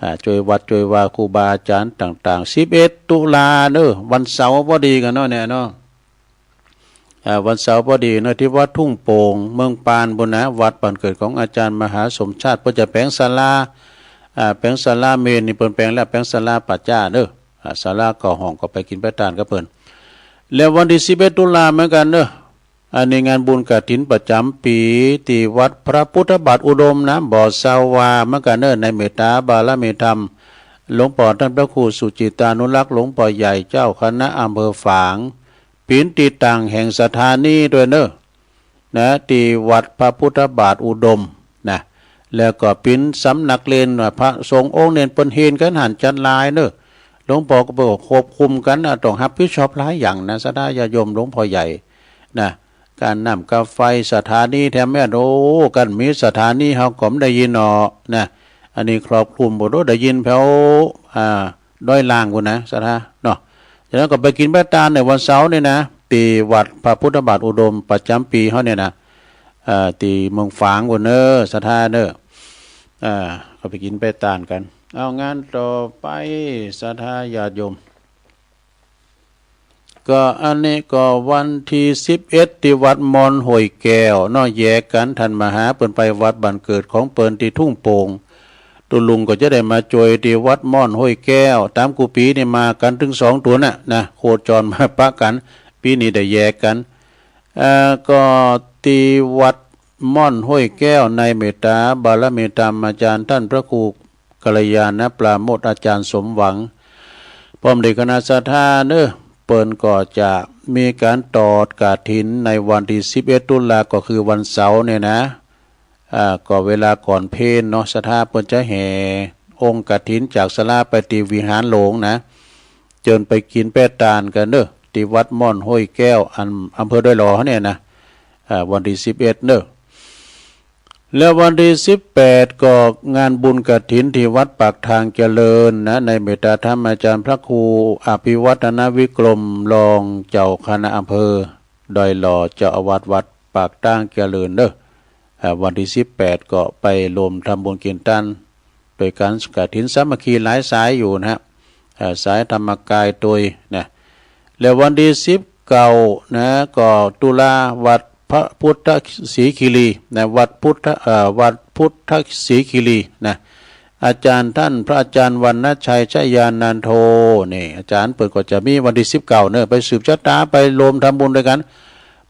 อ่า จ้วยวัดจ้วยวาครูบาอาจ๋ารย์ต่างๆ สิบเอ็ดตุลาเน่อ วันเสาร์พอดีก่ะเนาะเนี่ยเนาะ อ่า วันเสาร์พอดีเน่อ ตี้วัดทุ่งโป่ง เมืองปานปุ้นนะ วัดบ้านเกิดของอาจ๋ารย์มหาสมชาติ เปิ้นจะแป๋งศาลา อ่า แป๋งศาลาเมรุนี่เปิ้นแป๋งแล้ว แป๋งศาลาป่าจ๊าเน่อ อ่า ศาลาเก้าห้อง ก็ไปกิ๋นไปตานกับเปิ้น แล้ววันตี้สิบเอ็ดตุลาเหมือนกั๋นเน่อ อันนี้งานบุญกฐินประจ๋ำปี๋ ตี้วัดพระพุทธบาทอุดมนะ บ่เซาว่าเหมือนกั๋นเน่อ ในเมตตาบารมีธรรม หลวงป้อต้านพระครูสุจิตตานุรักษ์ หลวงป้อใหญ่เจ้าคณะอำเภอฝาง เป๋นตี้ตั้งแห่งสถานีตวยเน่อ นะ ตี้วัดพระพุทธบาทอุดมนะ แล้วก็เป๋นสำนักเณร พระสงฆ์องค์เณรเปิ้นเฮนกั๋นหั้นจัดหลายเน่อ หลวงป้อก็ไปควบคุมกั๋นนะ ต้องฮับผิดชอบหลายอย่างนะ ศรัทธาญาติโยม หลวงป้อใหญ่นะ ก๋านน้ำก๋าไฟ สถานีแถมแม่น โอ้ ก๋านมีสถานีเฮาก็บ่ได้ยินเนาะนะ อันนี้ครอบคลุมหมด โอ้ ได้ยินแผว อ่า ดอยล่างพู้นนะ ศรัทธาเนาะ จากนั้นก็ไปกิ๋นไปตานในวันเสาร์นี่นะ ตี้วัดพระพุทธบาทอุดมประจ๋ำปี๋เฮาเนี่ยนะ อ่า ตี้เมืองฝางพู้นเน่อ ศรัทธาเน่อ อ่า ก็ไปกิ๋นไปตานกั๋น เอางานต่อไป ศรัทธาญาติโยม ก็อันนี้ก็วันตี้สิบเอ็ด ตี้วัดมอนห้วยแก้วเนาะ แยกกั๋น ต้านมหาเปิ้นไปวัดบ้านเกิดของเปิ้นตี้ทุ่งโป่ง ตุ๊ลุงก็จะได้มาจ้วยตี้วัดมอนห้วยแก้ว ต๋ามกู้ปี๋นี่มากั๋นเถิงสองตั๋วน่ะนะ โคจรมาปะกั๋น ปี๋นี้ได้แยกกั๋น เอ่อ ก็ตี้วัดม่อนห้วยแก้ว ในเมตต๋าบารมีธรรมอาจ๋ารย์ต้านพระครูกัลยาณปราโมทย์อาจ๋ารย์สมหวัง ป้อมดีคณะศรัทธาเนาะ เปิ้นก็จะมีก๋านตอดกฐินในวันตี้สิบเอ็ดตุลา ก็คือวันเสาร์เนี่ยนะ อ่า ก็เวลาก่อนเพลเนาะ ศรัทธาเปิ้นจะแห่องค์กฐินจากศาลาไปตี้วิหารหลวงนะ เจิญไปกิ๋นแป๊ะตานกั๋นเนาะ ตี้วัดม่อนห้วยแก้ว อันอำเภอดอยหล่อเนี่ยนะ อ่า วันตี้สิบเอ็ดเนาะ แล้ววันตี้สิบแปดก็งานบุญกฐินตี้วัดปากทางเจริญนะ ในเมตต๋าธรรมอาจ๋ารย์พระครูอภิวัฒนวิกรม รองเจ้าคณะอำเภอดอยหล่อ เจ้าอาวาสวัดปากทางเจริญเนาะ อ่า วันตี้สิบแปดก็ไปรวมทำบุญกิ๋นตาน โดยก๋านกฐินสามัคคีหลายสายอยู่นะฮะ อ่า สายธรรมกายตวยนะ แล้ววันตี้สิบเก้านะ ก็ตุลา วัดพระพุทธศรีคีรีนะ วัดพุทธ เอ่อ วัดพุทธศรีคีรีนะ อาจ๋ารย์ต้านพระอาจ๋ารย์วรรณชัยชยานันโท นี่ อาจ๋ารย์เปิ้นก็จะมีวันตี้สิบเก้าเนาะ ไปสืบชะตา ไปรวมทำบุญตวยกั๋น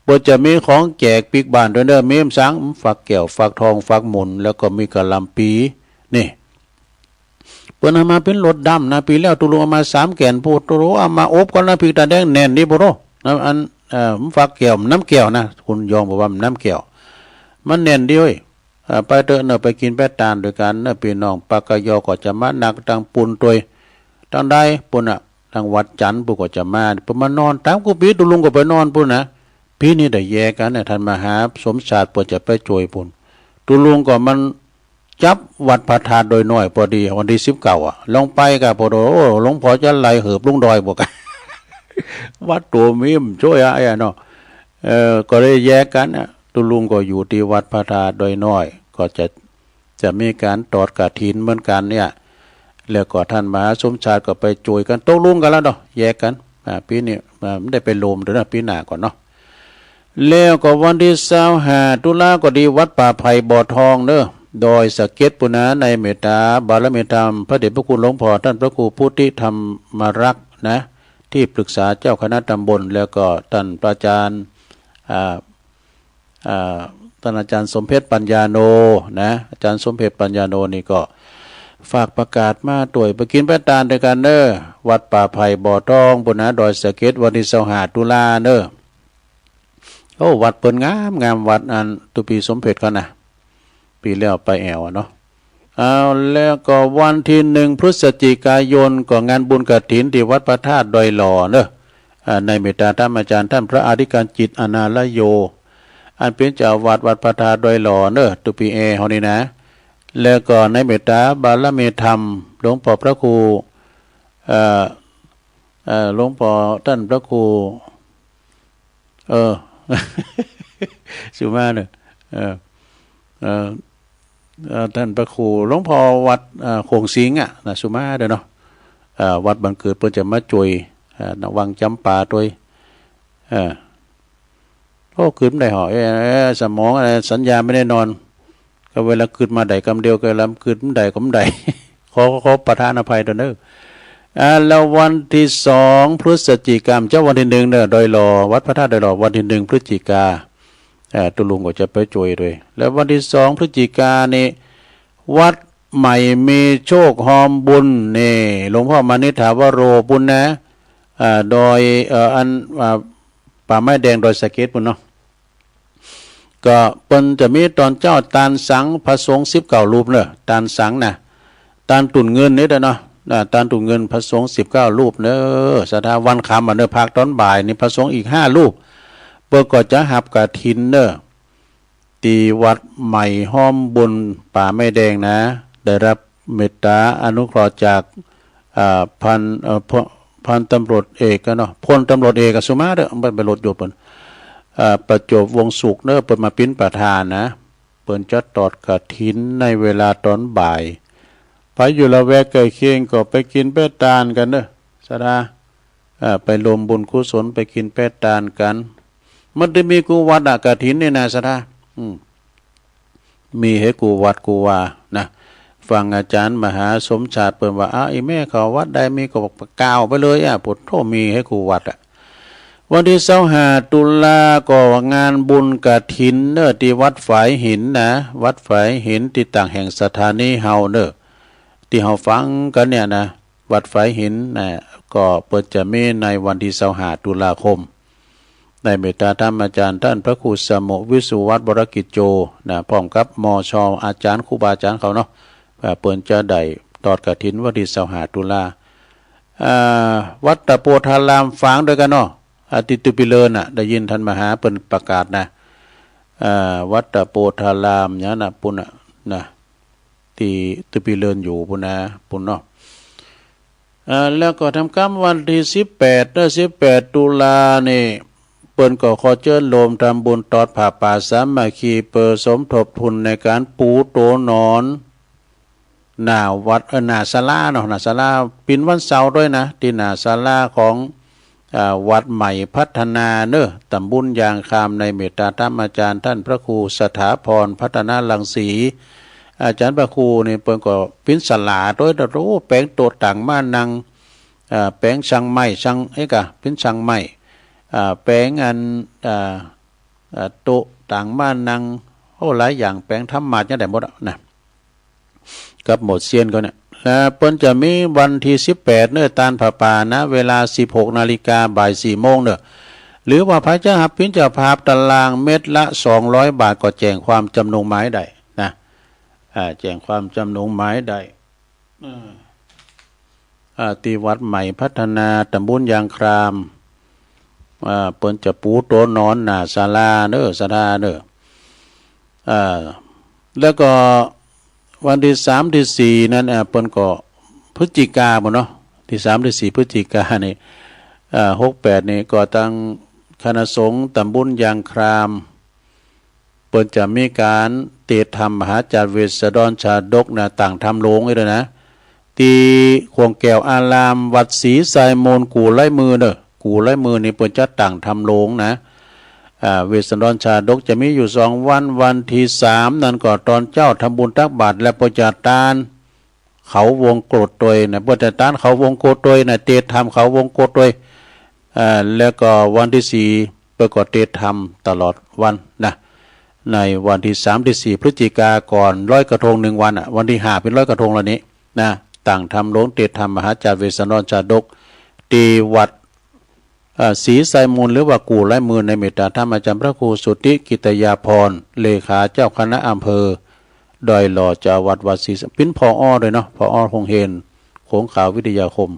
เปิ้นจะมีของแจกปิ๊กบ้านตวยเนาะ มีหยังสัง ฝักแก้ว ฝักทอง ฝักหมุน แล้วก็มีกะหล่ำปี๋ นี่ เปิ้นเอามาเป๋นรถดำนะ ปี๋แล้วตุ๊ลุงเอามาสามแก่น ปูโต เอามาอบก่อนนะ ปิ๊กตาแดงแน่นดีปูโต นะ อัน เอ่อ ฝักแก้ว น้ำแก้วนะ คุณยองบอกว่าน้ำแก้ว มันแน่นดีเว้ย เอ่อ ไปเต๊อะเนาะ ไปกิ๋นแป๊ะตานตวยกั๋นเนาะ ปี้น้องปากกะยอก็จะมานักตังปูนตวย ตังใดปู้นน่ะ ตังวัดจันทร์ปู้นก็จะมา เปิ้นมานอน ต๋ามกู้ปี๋ตุ๊ลุงก็ไปนอนปู้นนะ ปี๋นี้ได้แยกกั๋นนะ ต้านมหาสมชาติเปิ้นจะไปจ้วยปู้น ตุ๊ลุงก็มันจับวัดพระธาตุดอยน้อยปอดี วันตี้สิบเก้าอะ ลงไปกะปอดี โอ้ หลวงพ่อจะไล่เหิบลงดอยบ่กะ วัดตั๋วมีมจ้วยอะ ไอ้อะเนาะ เอ่อ ก็เลยแยกกั๋นนะ ตุ๊ลุงก็อยู่ตี้วัดพระธาตุดอยน้อย ก็จะ จะมีก๋านตอดกฐินเหมือนกั๋นเนี่ย แล้วก็ต้านมหาสมชาติก็ไปจ้วยกั๋น ตกลงกั๋นแล้วเนาะ แยกกั๋น อ่า ปี๋นี้ อ่า บ่ได้ไปรวมตวยนะ ปี๋หน้าก่อนเนาะ แล้วก็วันตี้ซาวห้าตุลาก็ตี้วัดป่าไผ่บ่อทองเนาะ ดอยสะเก็ดปู้นนะ ในเมตต๋าบารมีธรรมพระเดชพระคุณหลวงพ่อต้านพระครูพุทธิธรรมรักษ์นะ ตี้ปรึกษาเจ้าคณะตำบล แล้วก็ต้านพระอาจ๋ารย์ อ่า อ่า ต้านอาจ๋ารย์สมเพชรปัญญาโนนะ อาจ๋ารย์สมเพชรปัญญาโนนี่ก็ฝากประกาศมาตวย ไปกิ๋นแป๊ะตานตวยกั๋นเนาะ วัดป่าไผ่บ่อทองปู้นนะ ดอยสะเก็ด วันตี้ซาวห้าตุลาเนาะ โอ้ วัดเปิ้นงามงาม วัดอันตุ๊ปี้สมเพชรเขานะ ปี๋แล้วไปแอ่วอะเนาะ เอา แล้วก็วันตี้หนึ่งพฤศจิกายนก็งานบุญกฐินตี้วัดพระธาตุดอยหล่อเนาะ อ่า ในเมตต๋าธรรมอาจ๋ารย์ต้านพระอธิการจิตอนาลโย อันเป๋นเจ้าอาวาสวัดพระธาตุดอยหล่อเนาะ ตุ๊ปี้แอ่เฮานี่นะ แล้วก็ในเมตต๋าบารมีธรรมหลวงพ่อพระครู เอ่อ เอ่อ หลวงพ่อต้านพระครู เออ สุมาเนาะ เออ เอ่อ เอ่อ ต้านพระครูหลวงพ่อวัด เอ่อ โขงสิงห์อะนะ สุมาเด้อเนาะ เอ่อ วัดบ้านเกิดเปิ้นจะมาจ้วย เอ่อ ณ วังจ๋ำปาตวย เออ โอ้ กึ๊ดบ่ได้เหาะ เอ้ย เอ้ย สมองอะไร สัญญาไม่ได้นอน ก็เวลากึ๊ดมาได้กำเดียว ก็เวลากึ๊ดบ่ได้ก็บ่ได้ ขอ ขอ ขอประทานอภัยตวยเนาะ อ่า แล้ววันตี้สองพฤศจิกา เจ้าวันตี้หนึ่งเนาะ ดอยหล่อ วัดพระธาตุดอยหล่อ วันตี้หนึ่งพฤศจิกา อ่า ตุ๊ลุงก็จะไปจ้วยตวย แล้ววันตี้สองพฤศจิกานี่ วัดใหม่มีโชคฮอมบุญนี่ หลวงพ่อมานิษฐาวโรปู้นนะ อ่า ดอย เอ่อ อัน อ่า ป่าไม้แดงดอยสะเก็ดปู้นเนาะ ก็เปิ้นจะมีต๋อนเจ๊าตานสังพระสงฆ์สิบเก้ารูปเนาะ ตานสังนะ ตานตุ่นเงินนี่เด้อเนาะ อ่า ตานตุ่นเงินพระสงฆ์สิบเก้ารูปเนาะ ศรัทธา วันค่ำอะเนาะ ภาคต๋อนบ่ายนี่พระสงฆ์อีกห้ารูป เปิ้นก็จะฮับกฐินเนาะ ตี้วัดใหม่ฮอมบุญป่าไม้แดงนะ ได้รับเมตต๋าอนุเคราะห์จาก อ่า พัน เอ่อ พ- พันตำรวจเอกอะเนาะ พลตำรวจเอกอะ สุมาเด้อ มันเป๋นรถยศเปิ้น อ่า ประจวบวงศ์สุขเนาะ เปิ้นมาเป๋นประธานนะ เปิ้นจะตอดกฐินในเวลาต๋อนบ่าย ใผอยู่ละแวกใก้เคียงก็ไปกิ๋นแป๊ะตานกั๋นเนาะ ศรัทธา อ่า ไปรวมบุญกุศล ไปกิ๋นแป๊ะตานกั๋น มันจะมีกู้วัดอะ กฐินนี่นะ ศรัทธา อืม มีหื้อกู้วัดกู้วานะ ฟังอาจ๋ารย์มหาสมชาติเปิ้นว่า อ้าว อี่แม่เขาวัดใดมีก็บอกกล่าวไปเลยอะ โผดโธ่ มีหื้อกู้วัดอะ วันตี้ซาวห้าตุลาก็งานบุญกฐินเน่อ ตี้วัดฝายหินนะ วัดฝายหินตี้ต่างแห่งสถานีเฮาเน่อ ตี้เฮาฟังกั๋นเนี่ยนะ วัดฝายหินนะ ก็เปิ้นจะมีในวันตี้ซาวห้าตุลาคม ได้เมตตาธรรมอาจารย์ต้านพระครูสมุ วิศวัตร วรกิจโจนะ พร้อมกับ มช อาจ๋ารย์ ครูบาอาจ๋ารย์เขาเนาะ เอ่อ เปิ้นจะได้ตอดกฐินวันตี้ซาวห้าตุลา อ่า วัดตะโพธารามฝางตวยกั๋นเนาะ อ่า ตี้ตึกปี้เลินน่ะ ได้ยินต้านมหาเปิ้นประกาศนะ อ่า วัดตะโพธารามเนี่ยนะ ปุ้นน่ะนะ ตี้ตึกปี้เลินอยู่ปุ้นนะ ปุ้นเนาะ อ่า แล้วก็ทำกรรมวันตี้สิบแปดเน่อ สิบแปดตุลานี่ เปิ้นก็ขอเจิญโฮมทำบุญตอดผ้าป่าสามัคคี เปื้อสมทบทุนในก๋านปูโตนอน หน้าวัด เอ่อ หน้าศาลาเนาะ หน้าศาลา เป๋นวันเสาร์ตวยนะ ตี้หน้าศาลาของ อ่า วัดใหม่พัฒนาเน่อ ต๋ำบลยางคาม ในเมตตาธรรมอาจ๋ารย์ต้านพระครูสถาพร พัฒนารังสี อาจ๋ารย์พระครูนี่เปิ้นก็เป๋นศาลาตวย โอ้ แป๋งโต๊ะตางม้านั่ง อ่า แป๋งช่างไม้ ช่าง เอ๊ะ ก่ะ เป๋นช่างไม้ อ่า แป๋งอัน อ่า อ่า โต๊ะตางม้านั่ง โอ้ หลายอย่าง แป๋งธรรมาสน์ยังได้หมดอะนะ กับหมดเซียนเขาเนี่ย และเปิ้นจะมีวันตี้สิบแปดเน่อ ตานผ้าป่านะ เวลาสิบหกนาฬิกา บ่ายสี่โมงเน่อ หรือว่าใผจะหับเป๋นเจ้าภาพตะลางเม็ดละสองร้อยบาท ก็แจ้งความจ๋ำนงหมายได้นะ อ่า แจ้งความจ๋ำนงหมายได้ อ่า อ่า ตี้วัดใหม่พัฒนา ตำบลยางคราม อ่า เปิ้นจะปูโตนอนหน้าศาลาเน่อ ศาลาเน่อ อ่า แล้วก็วันตี้สามตี้สี่นั้น อ่า เปิ้นก็พฤศจิกาหมดเนาะ ตี้สามตี้สี่พฤศจิกานี่ อ่า หกแปดนี่ก็ตังคณะสงฆ์ตำบลยางคราม เปิ้นจะมีก๋านเตศน์ธรรมมหาจาติเวสสันดรชาดกนะ ต่างธรรมโลงนี่เลยนะ ตี้ขวงแก้วอาราม วัดศรีไซมูล กู่ไร้มือเน่อ กู่ไร้มือนี่เปิ้นจะต่างธรรมโลงนะ อ่า เวสสันดรชาดกจะมีอยู่สองวัน วันตี้สามนั้นก็ตอนเจ๊าทำบุญตักบาตร และเปิ้นจะตานเขาวงกตตวยนะ เปิ้นจะตานเขาวงกตตวยนะ เตศน์ธรรมเขาวงกตตวย อ่า แล้วก็วันตี้สี่เปิ้นก็เตศน์ธรรมตลอดวันนะ ในวันตี้สามตี้สี่พฤศจิกา ก่อนลอยกระทงหนึ่งวันอะ วันตี้ห้าเป๋นลอยกระทงแล้วนี้นะ ต่างธรรมโลงเตศน์ธรรมมหาจาติเวสสันดรชาดก ตี้วัด อ่า ศรีไซมูล หรือว่ากู่ไร้มือ ในเมตตาธรรมอาจ๋ารย์พระครูสุทธิกิตติยาภรณ์ เลขาเจ้าคณะอำเภอดอยหล่อ เจ้าอาวาสวัดศรีไซ เป๋น ผอ. ตวยเนาะ ผอ. โฮงเฮียนโขงขาววิทยาคม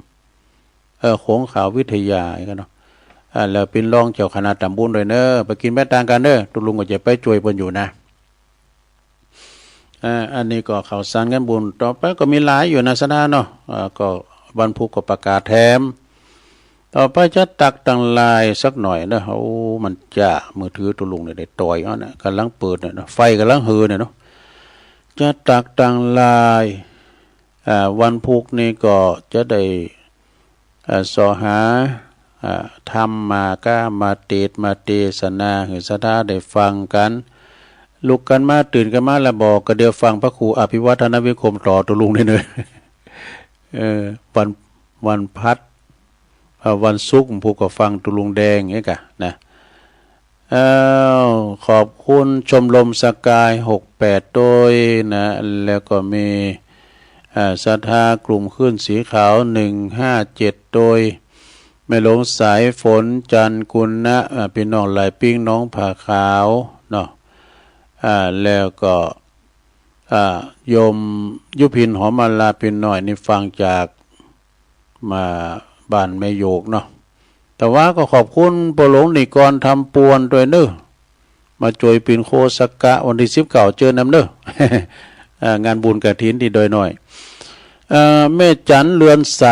เออ โขงขาววิทยากั๋นเนาะ อ่า แล้วเป๋นรองเจ้าคณะตำบลตวยเน่อ ไปกิ๋นไปตางกั๋นเน่อ ตุ๊ลุงก็จะไปจ้วยเปิ้นอยู่นะ อ่า อันนี้ก็ข่าวสารงานบุญ ต่อไปก็มีหลายอยู่นะ ศรัทธาเนาะ อ่า ก็วันพุธก็ประกาศแถม ต่อไปจะตักตังหลายสักหน่อยเน่อ โอ้ มันจะ มือถือตุ๊ลุงเนี่ยได้ต่อยเอานะ ก่ำลังเปิดเนี่ยนะ ไฟก่ำลังหือเนี่ยเนาะ จะตักตังหลาย อ่า วันพุธนี่ก็จะได้ อ่า เสาะหา อ่า ธรรมมาก้ามาเตศน์มาเตสนา หื้อศรัทธาได้ฟังกั๋น ลุกกั๋นมา ตื่นกั๋นมาแล้วบ่ ก็เดี๋ยวฟังพระครูอภิวัฒนวิคมต่อตุ๊ลุงนี่เน่อ เออ วัน วันพัด เอ่อ วันศุกร์พุธก็ฟังตุ๊ลุงแดงเนี่ยกะนะ อ้าว ขอบคุณชมรมสกายหกแปดตวยนะ แล้วก็มี อ่า ศรัทธากลุ่มคลื่นสีขาวหนึ่งห้าเจ็ดตวย แม่หลวงสายฝน จันทร์กุณะ อ่า ปี้น้องหลายปิ้ง น้องผาขาวเนาะ อ่า แล้วก็ อ่า โยมยุพิน หอมมาลา ปี้น้อยนี่ฟังจาก มาบ้านแม่โยกเนาะ แต่ว่าก็ขอบคุณป้อหลวงนิกร ธรรมปวนตวยเน่อ มาจ้วยเป๋นโฆษกะ วันตี้สิบเก้าเจิญนำเน่อ อ่า งานบุญกฐินตี้ดอยน้อย เอ่อ แม่จันเรือนใส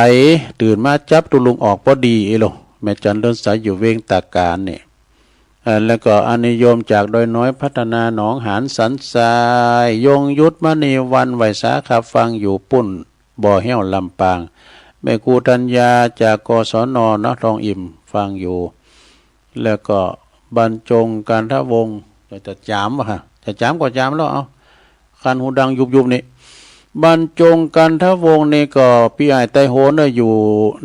ตื่นมาจับตุ๊ลุงออกพอดีเอ้ยโล แม่จันเรือนใสอยู่เวียงตาก๋านนี่ เอ่อ แล้วก็อันนี้โยมจากดอยน้อยพัฒนา หนองหานสันทราย ยงยุทธ มณีวรรณ ไหว้สาครับ ฟังอยู่ปุ้น บ่อแฮ้ว ลำปาง แม่ครูธัญญาจาก กศน เนาะ ทองอิ่ม ฟังอยู่ แล้วก็บรรจง กันทวงศ์ จะจ๋ามวะ จะจ๋ามก็จ๋ามแล้ว เอา คันหูดังยุบๆ นี่ บรรจงกันทวงศ์นี่ก็ปี้อ้ายไตโหนเน่อ อยู่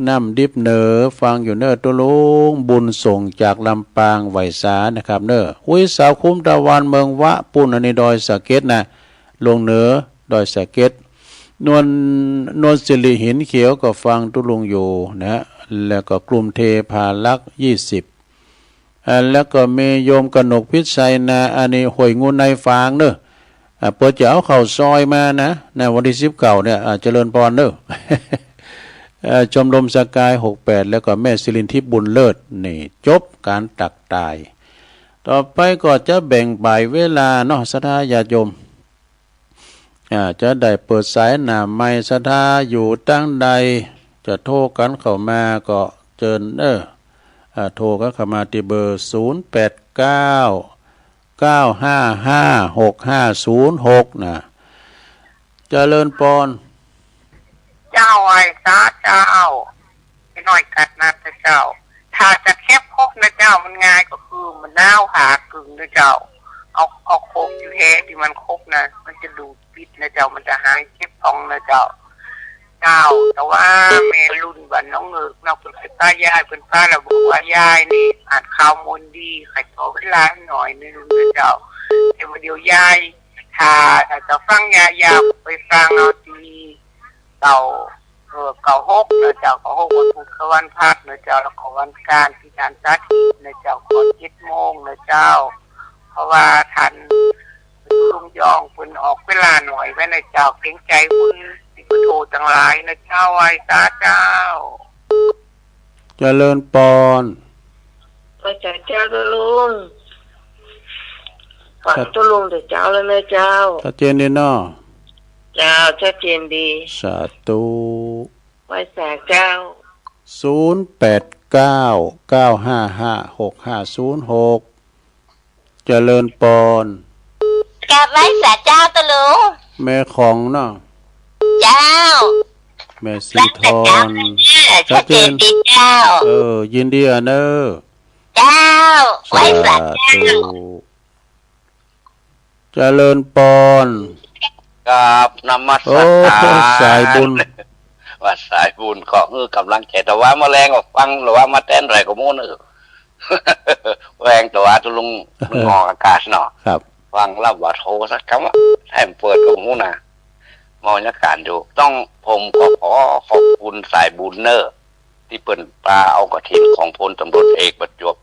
น้ำดิบเหนือ ฟังอยู่เน่อตุ๊ลุง บุญส่งจากลำปาง ไหว้สานะครับเน่อ อุ๊ย สาวคุ้มตะวันเมืองวะปู๊น อันนี้ดอยสะเก็ดนะ ลงเหนือดอยสะเก็ด นวล นวลสิริหินเขียวก็ฟังตุ๊ลุงอยู่นะ แล้วก็กลุ่มเทพารักษ์ ยี่สิบ อ่า แล้วก็มีโยมกนกพิชัยนา อันนี้ห้วยงูในฟางเน่อ อ่า เปิ้นจะเอาข้าวซอยมานะ ในวันตี้สิบเก้าเนี่ย อ่า เจริญปอนเน่อ เอ่อ ชมรมสกาย หกแปด แล้วก็แม่สิรินทิพย์บุญเลิศ นี่จบก๋านตักตาย ต่อไปก็จะแบ่งบ่ายเวลาเนาะ ศรัทธาญาติโยม อ่า จะได้เปิดสายหน้าไมค์ ศรัทธาอยู่ตางใด จะโทรกั๋นเข้ามาก็เจิญเน่อ อ่า โทรกั๋นเข้ามาตี้เบอร์ ศูนย์แปดเก้า เก้าห้าห้า หกห้าศูนย์หก นะ เจริญปอน เจ้า ไหว้สาเจ้า ไอ้น้อยกัดนัดนะเจ้า ถ้าจะเก็บครบนะเจ้า มันง่ายก็คือมะนาวห้ากิ่งนะเจ้า เอา เอาโคกอยู่แฮตี้มันครบนะ มันจะดูดปิดนะเจ้า มันจะหายเจ็บท้องนะเจ้า เจ้า แต่ว่าแม่รุ่นบ้านหนองเงิกเนาะ เปิ้นไปป้ายาย เปิ้นไปแล้วบอกว่ายายนี่อ่านข่าวมนต์ดี ใค่ต่อเวลาหน่อยนึ่งนะเจ้า แต่ว่าเดี๋ยวยาย ถ้า ถ้าจะฟังยายยาวไปฟังเอาตี้ เก้า เอ่อ เก้าหกนะเจ้า เก้าหกวันพุธกับวันพฤหัสนะเจ้า แล้วก็วันจันทร์ตี้ลานสาธิตนะเจ้า ก็เจ็ดโมงนะเจ้า เพราะว่าต้านลุงยองเปิ้นออกเวลาหน่อยไว้นะเจ้า เกรงใจ๋คนตี้เปิ้นโทรตังหลายนะเจ้า ไหว้สาเจ้า เจริญปอน ไหว้สาเจ้าตุ๊ลุง ชัด ตุ๊ลุงแต่เจ๊าแล้วนะเจ้า ชัดเจนดีเนาะ เจ้า ชัดเจนดี สาธุ ไหว้สาเจ้า ศูนย์แปดเก้า เก้าห้าห้า หกห้าศูนย์หก เจริญปอน กราบไหว้สาเจ้าตุ๊ลุง แม่ของเนาะ เจ้า แม่สีทอง ไหว้สาเจ้า ชัดเจน ชัดเจนดีเจ้า เออ ยินดีอะเน่อ เจ้า ไหว้สาเจ้า สาธุ เจริญปอน กราบนมัสการ โอ้ สายบุญ ว่าสายบุญ ขอหื้อกำลังใจ๋ แต่ว่าเมื่อแลงก็ฟัง หรือว่ามาแต๊นอะไรก็บ่ฮู้เน่อ แวงแต่ว่าตุ๊ลุงมันออกอากาศเนาะ ครับ ฟังแล้วบ่โทรสักกำว่า ถ้าบ่เปิดก็บ่ฮู้นะ มองอากาศอยู่ ต้อง ผมก็ขอขอบคุณสายบุญเน่อ ตี้เปิ้นปาเอากฐินของพลตำรวจเอกประจวบ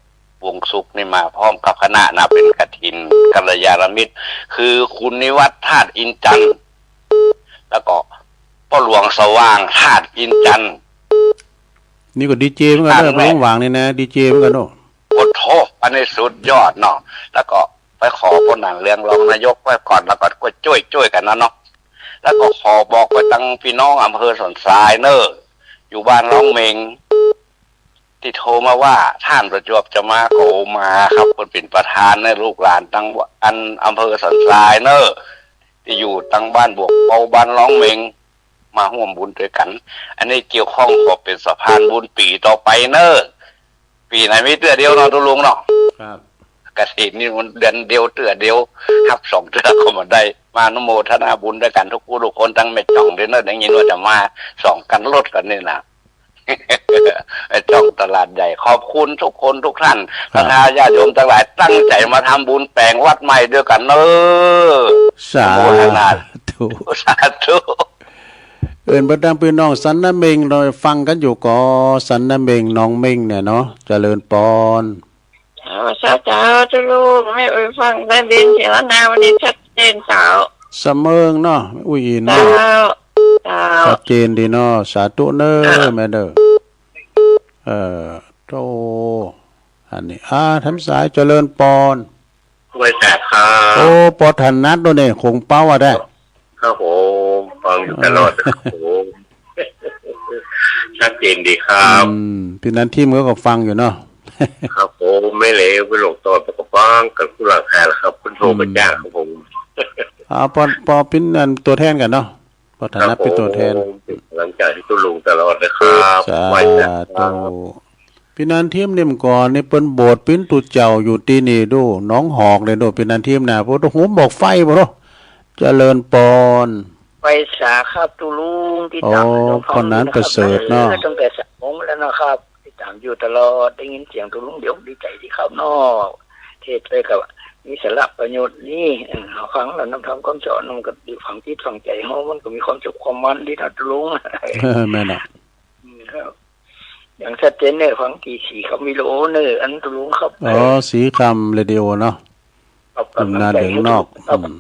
วงศ์สุขนี่มาพร้อมกับคณะนะ เป๋นกฐินกัลยาณมิตร คือคุณนิวัฒน์ ธาตุอินทร์จันทร์ แล้วก็ป้อหลวงสว่าง ธาตุอินทร์จันทร์ นี่ก็ดีเจเหมือนกั๋นเน่อ อ่า ป้อหลวงสว่างนี่นะ ดีเจเหมือนกั๋นเนาะ โอ้โธ่ อันนี้สุดยอดเนาะ แล้วก็ไปขอป้อหนังเรืองรองนายกไว้ก่อน แล้วก็จ้วยๆ กั๋นนะเนาะ แล้วก็ขอบอกไปตังปี้น้องอำเภอสันทรายเน่อ อยู่บ้านร้องเหม็ง ตี้โทรมาว่าต้านประจวบจะมา ก็มาครับ เปิ้นเป๋นประธานเน่อ ลูกหลานตังอันอำเภอสันทรายเน่อ ตี้อยู่ตังบ้านบวกเบา บ้านร้องเหม็ง มาฮ่วมบุญตวยกั๋น อันนี้เกี่ยวข้องขอเป๋นสะพานบุญปี๋ต่อไปเน่อ ปี๋ไหนมีเตื้อเดียวเนาะตุ๊ลุงเนาะ ครับ กฐินนี่มันเดือนเดียวเตื้อเดียว ฮับสองเตื้อก็บ่ได้ มาอนุโมทนาบุญตวยกั๋นทุกผู้ทุกคน ตังแม่จ่องตวยเน่อ ได้ยินว่าจะมาสองคันรถกั๋นนี่นะ แม่จ่องตลาดใหญ่ ขอบคุณทุกคนทุกท่าน ครับ ศรัทธาญาติโยมตังหลาย ตั้งใจ๋มาทำบุญแป๋งวัดใหม่ตวยกั๋นเน่อ สาธุ อนุโมทนา สาธุ เอิ้นไปตังปี้น้องสันนาเหม็ง เฮาฟังกั๋นอยู่ก่อ สันนาเหม็ง หนองเหม็งเนี่ยเนาะ เจริญปอน เจ้า สาธุตุ๊ลุง แม่อุ๊ยฟังได้ยินเสียงแล้วนะ วันนี้ชัดเจนเจ้า สะเมิงเนาะ แม่อุ๊ยอินเนาะ เจ้า เจ้า ชัดเจนดีเนาะ สาธุเน่อ เจ้า แม่เน่อ เออ โธ่ อันนี้ อ่า แถมสาย เจริญปอน ไหว้สาครับ โอ้ ปอถนัดโน่นเนี่ย คงเป้าอะได้ ครับผม ฟังอยู่ตลอดนะครับผม ชัดเจนดีครับ อืม ปี้นันทิมเขาก็ฟังอยู่เนาะ ครับผม แม่เหลวไปหลงตอนไปก็ฟังกั๋นคู่หลังคาแล้วครับ เปิ้นโทรมาจ้างครับผม อืม อ่า ปอ ปอเป๋นอันตั๋วแทนกั๋นเนาะ ปอถนัดเป๋นตั๋วแทน ครับผม เป๋นกำลังใจ๋หื้อตุ๊ลุงตลอดนะครับ สาธุ ไหว้สาครับ ปี้นันทิมนี่ก่อนนี่เปิ้นบวชเป๋นตุ๊เจ้าอยู่ตี้นี่ดู หนองหอกเลยดู ปี้นันทิมนะ โอ้โธ่ บ่ฮู้บอกไฟบ่เนาะ เจริญปอน ไหว้สาครับ ตุ๊ลุง ติดต๋าม โอ้ โยมฟัง พ่อหนาน อยู่นะครับ ประเสริฐเนาะ เออ ตั้งแต่สามโมงแล้วนะครับ ติดต๋ามอยู่ตลอด ได้ยินเสียงตุ๊ลุงเดี๋ยวดีใจ๋ดีครับเนาะ เทศน์ไปก็มีสาระประโยชน์ดี เออ เฮาฟังแล้วนำธรรมคำสอน มันก็ดีฝังจิตฝังใจ๋เฮา มันก็มีความสุขความมันดีนะตุ๊ลุง เออ แม่นน่ะ อืม ครับ อย่างชัดเจนเน่อ ฟังตี้สีคำวิดีโอเน่อ อันตุ๊ลุงครับ อ๋อ เออ สีคำเรดิโอเนาะ ครับ หนุ่มนาเดิงนอก ครับ อืม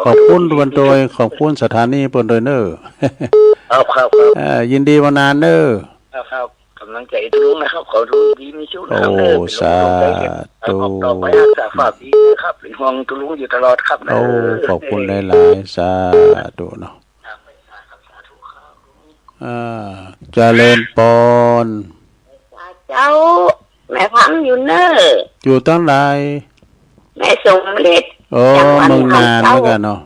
ขอบคุณ ขอบคุณ เปิ้นโตย ขอบคุณสถานีเปิ้นโตยเน่อ ครับ ครับ ครับ เอ่อ ยินดีบ่านานเน่อ ครับ ครับ ก๋ำลังใจ๋ตุ๊ลุงนะครับ ขอตุ๊ลุงดีมีสุขนะครับ โอ้ เน่อ เป๋นกำลังใจ๋ สาธุ ออกต่อไป ฮักษาฝากดีนะครับ เป๋นห่วงตุ๊ลุงอยู่ตลอดครับ โอ้ เน่อ ขอบคุณหลายๆ สาธุเนาะ ครับ สาธุครับ อ่า เจริญปอน เจ้า แม่ฟังอยู่เน่อ อยู่ตังใด แม่สมฤทธิ์ โอ้ จังหวัด เมืองน่าน เจ้า เหมือนกั๋นเนาะ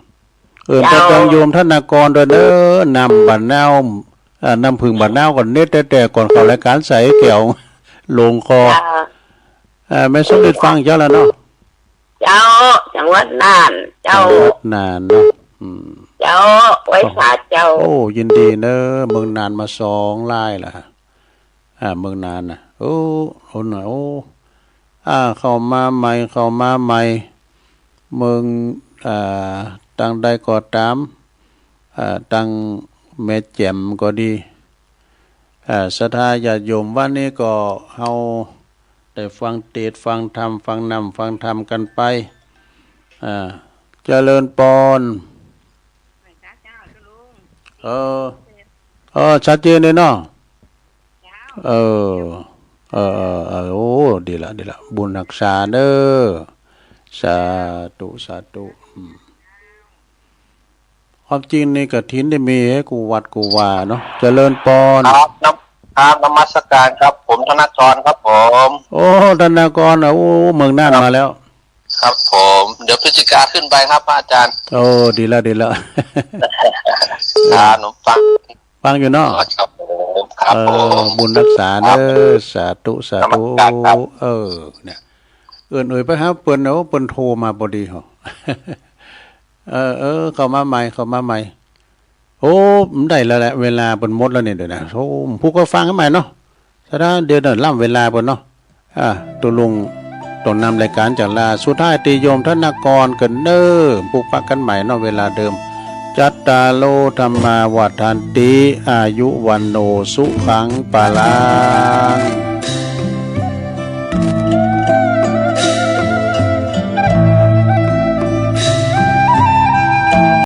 เออ เจ้า แต่ตังโยมธนากรโตยเน่อ น้ำบ่าหนาว อ่า น้ำผึ้งบ่าหนาวก็เน็ต แต่ แต่ก่อนเข้ารายก๋านใส่แก้ว หลงคอ เจ้า อ่า แม่สมฤทธิ์ฟังเจ้าแล้วเนาะ เจ้า จังหวัดน่าน เจ้า จังหวัดน่านเนาะ อืม เจ้า ไหว้สาเจ้า โอ้ ยินดีเน่อ เมืองน่านมาสองรายละ อ่า เมืองน่านน่ะ โอ้ โอ้ น่ะ โอ้ อ่า เข้ามาใหม่ เข้ามาใหม่ เมือง อ่า ตังใดก็ต๋าม อ่า ตังแม่แจ่มก็ดี อ่า ศรัทธาญาติโยม วันนี้ก็เฮาได้ฟังเตสน์ ฟังธรรม ฟังน้ำ ฟังธรรมกั๋นไป อ่า เจริญปอน เออ เออ ชัดเจนเลยเนาะ เออ เออ เออ เออ โอ้ ดีละ ดีละ บุญฮักษาเน่อ สาธุ สาธุ อืม ความจริงนี่กฐินได้มีให้กู้วัดกู้วาเนาะ เจริญปอน ครับ นำ ครับ นมัสการครับ ผมธนากรครับผม โอ้ ธนากรน่ะ โอ้ เมืองน่านมาแล้ว ครับผม เดี๋ยวพฤศจิกาขึ้นไปครับพระอาจารย์ โอ้ ดีละ ดีละ อ่า หนูฟัง ฟังอยู่เนาะ ครับผม ครับผม เออ บุญฮักษาเน่อ ครับ สาธุ สาธุ นมัสการครับ เออ เนี่ย เอิ้นเอ่ยไปหาเปิ้น โอ้ เปิ้นโทรมาพอดีเหรอ เออ เออ เข้ามาใหม่ เข้ามาใหม่ โอ้ มันได้แล้วแหละ เวลาเปิ้นหมดแล้วเนี่ย เดี๋ยวนะ โอ้ ผู้ก็ฟังกั๋นใหม่เนาะ สะดาเดี๋ยวเนิ่นล้ำเวลาเปิ้นเนาะ อ่า ตุ๊ลุงต้องนำรายก๋านจากลา สุดท้ายตี้โยมธนากรกั๋นเน่อ ปุ๊กปักกั๋นใหม่เนาะ เวลาเดิม จัตตาโร ธัมมา วัฑฒันติ อายุ วัณโณ สุขัง พะลัง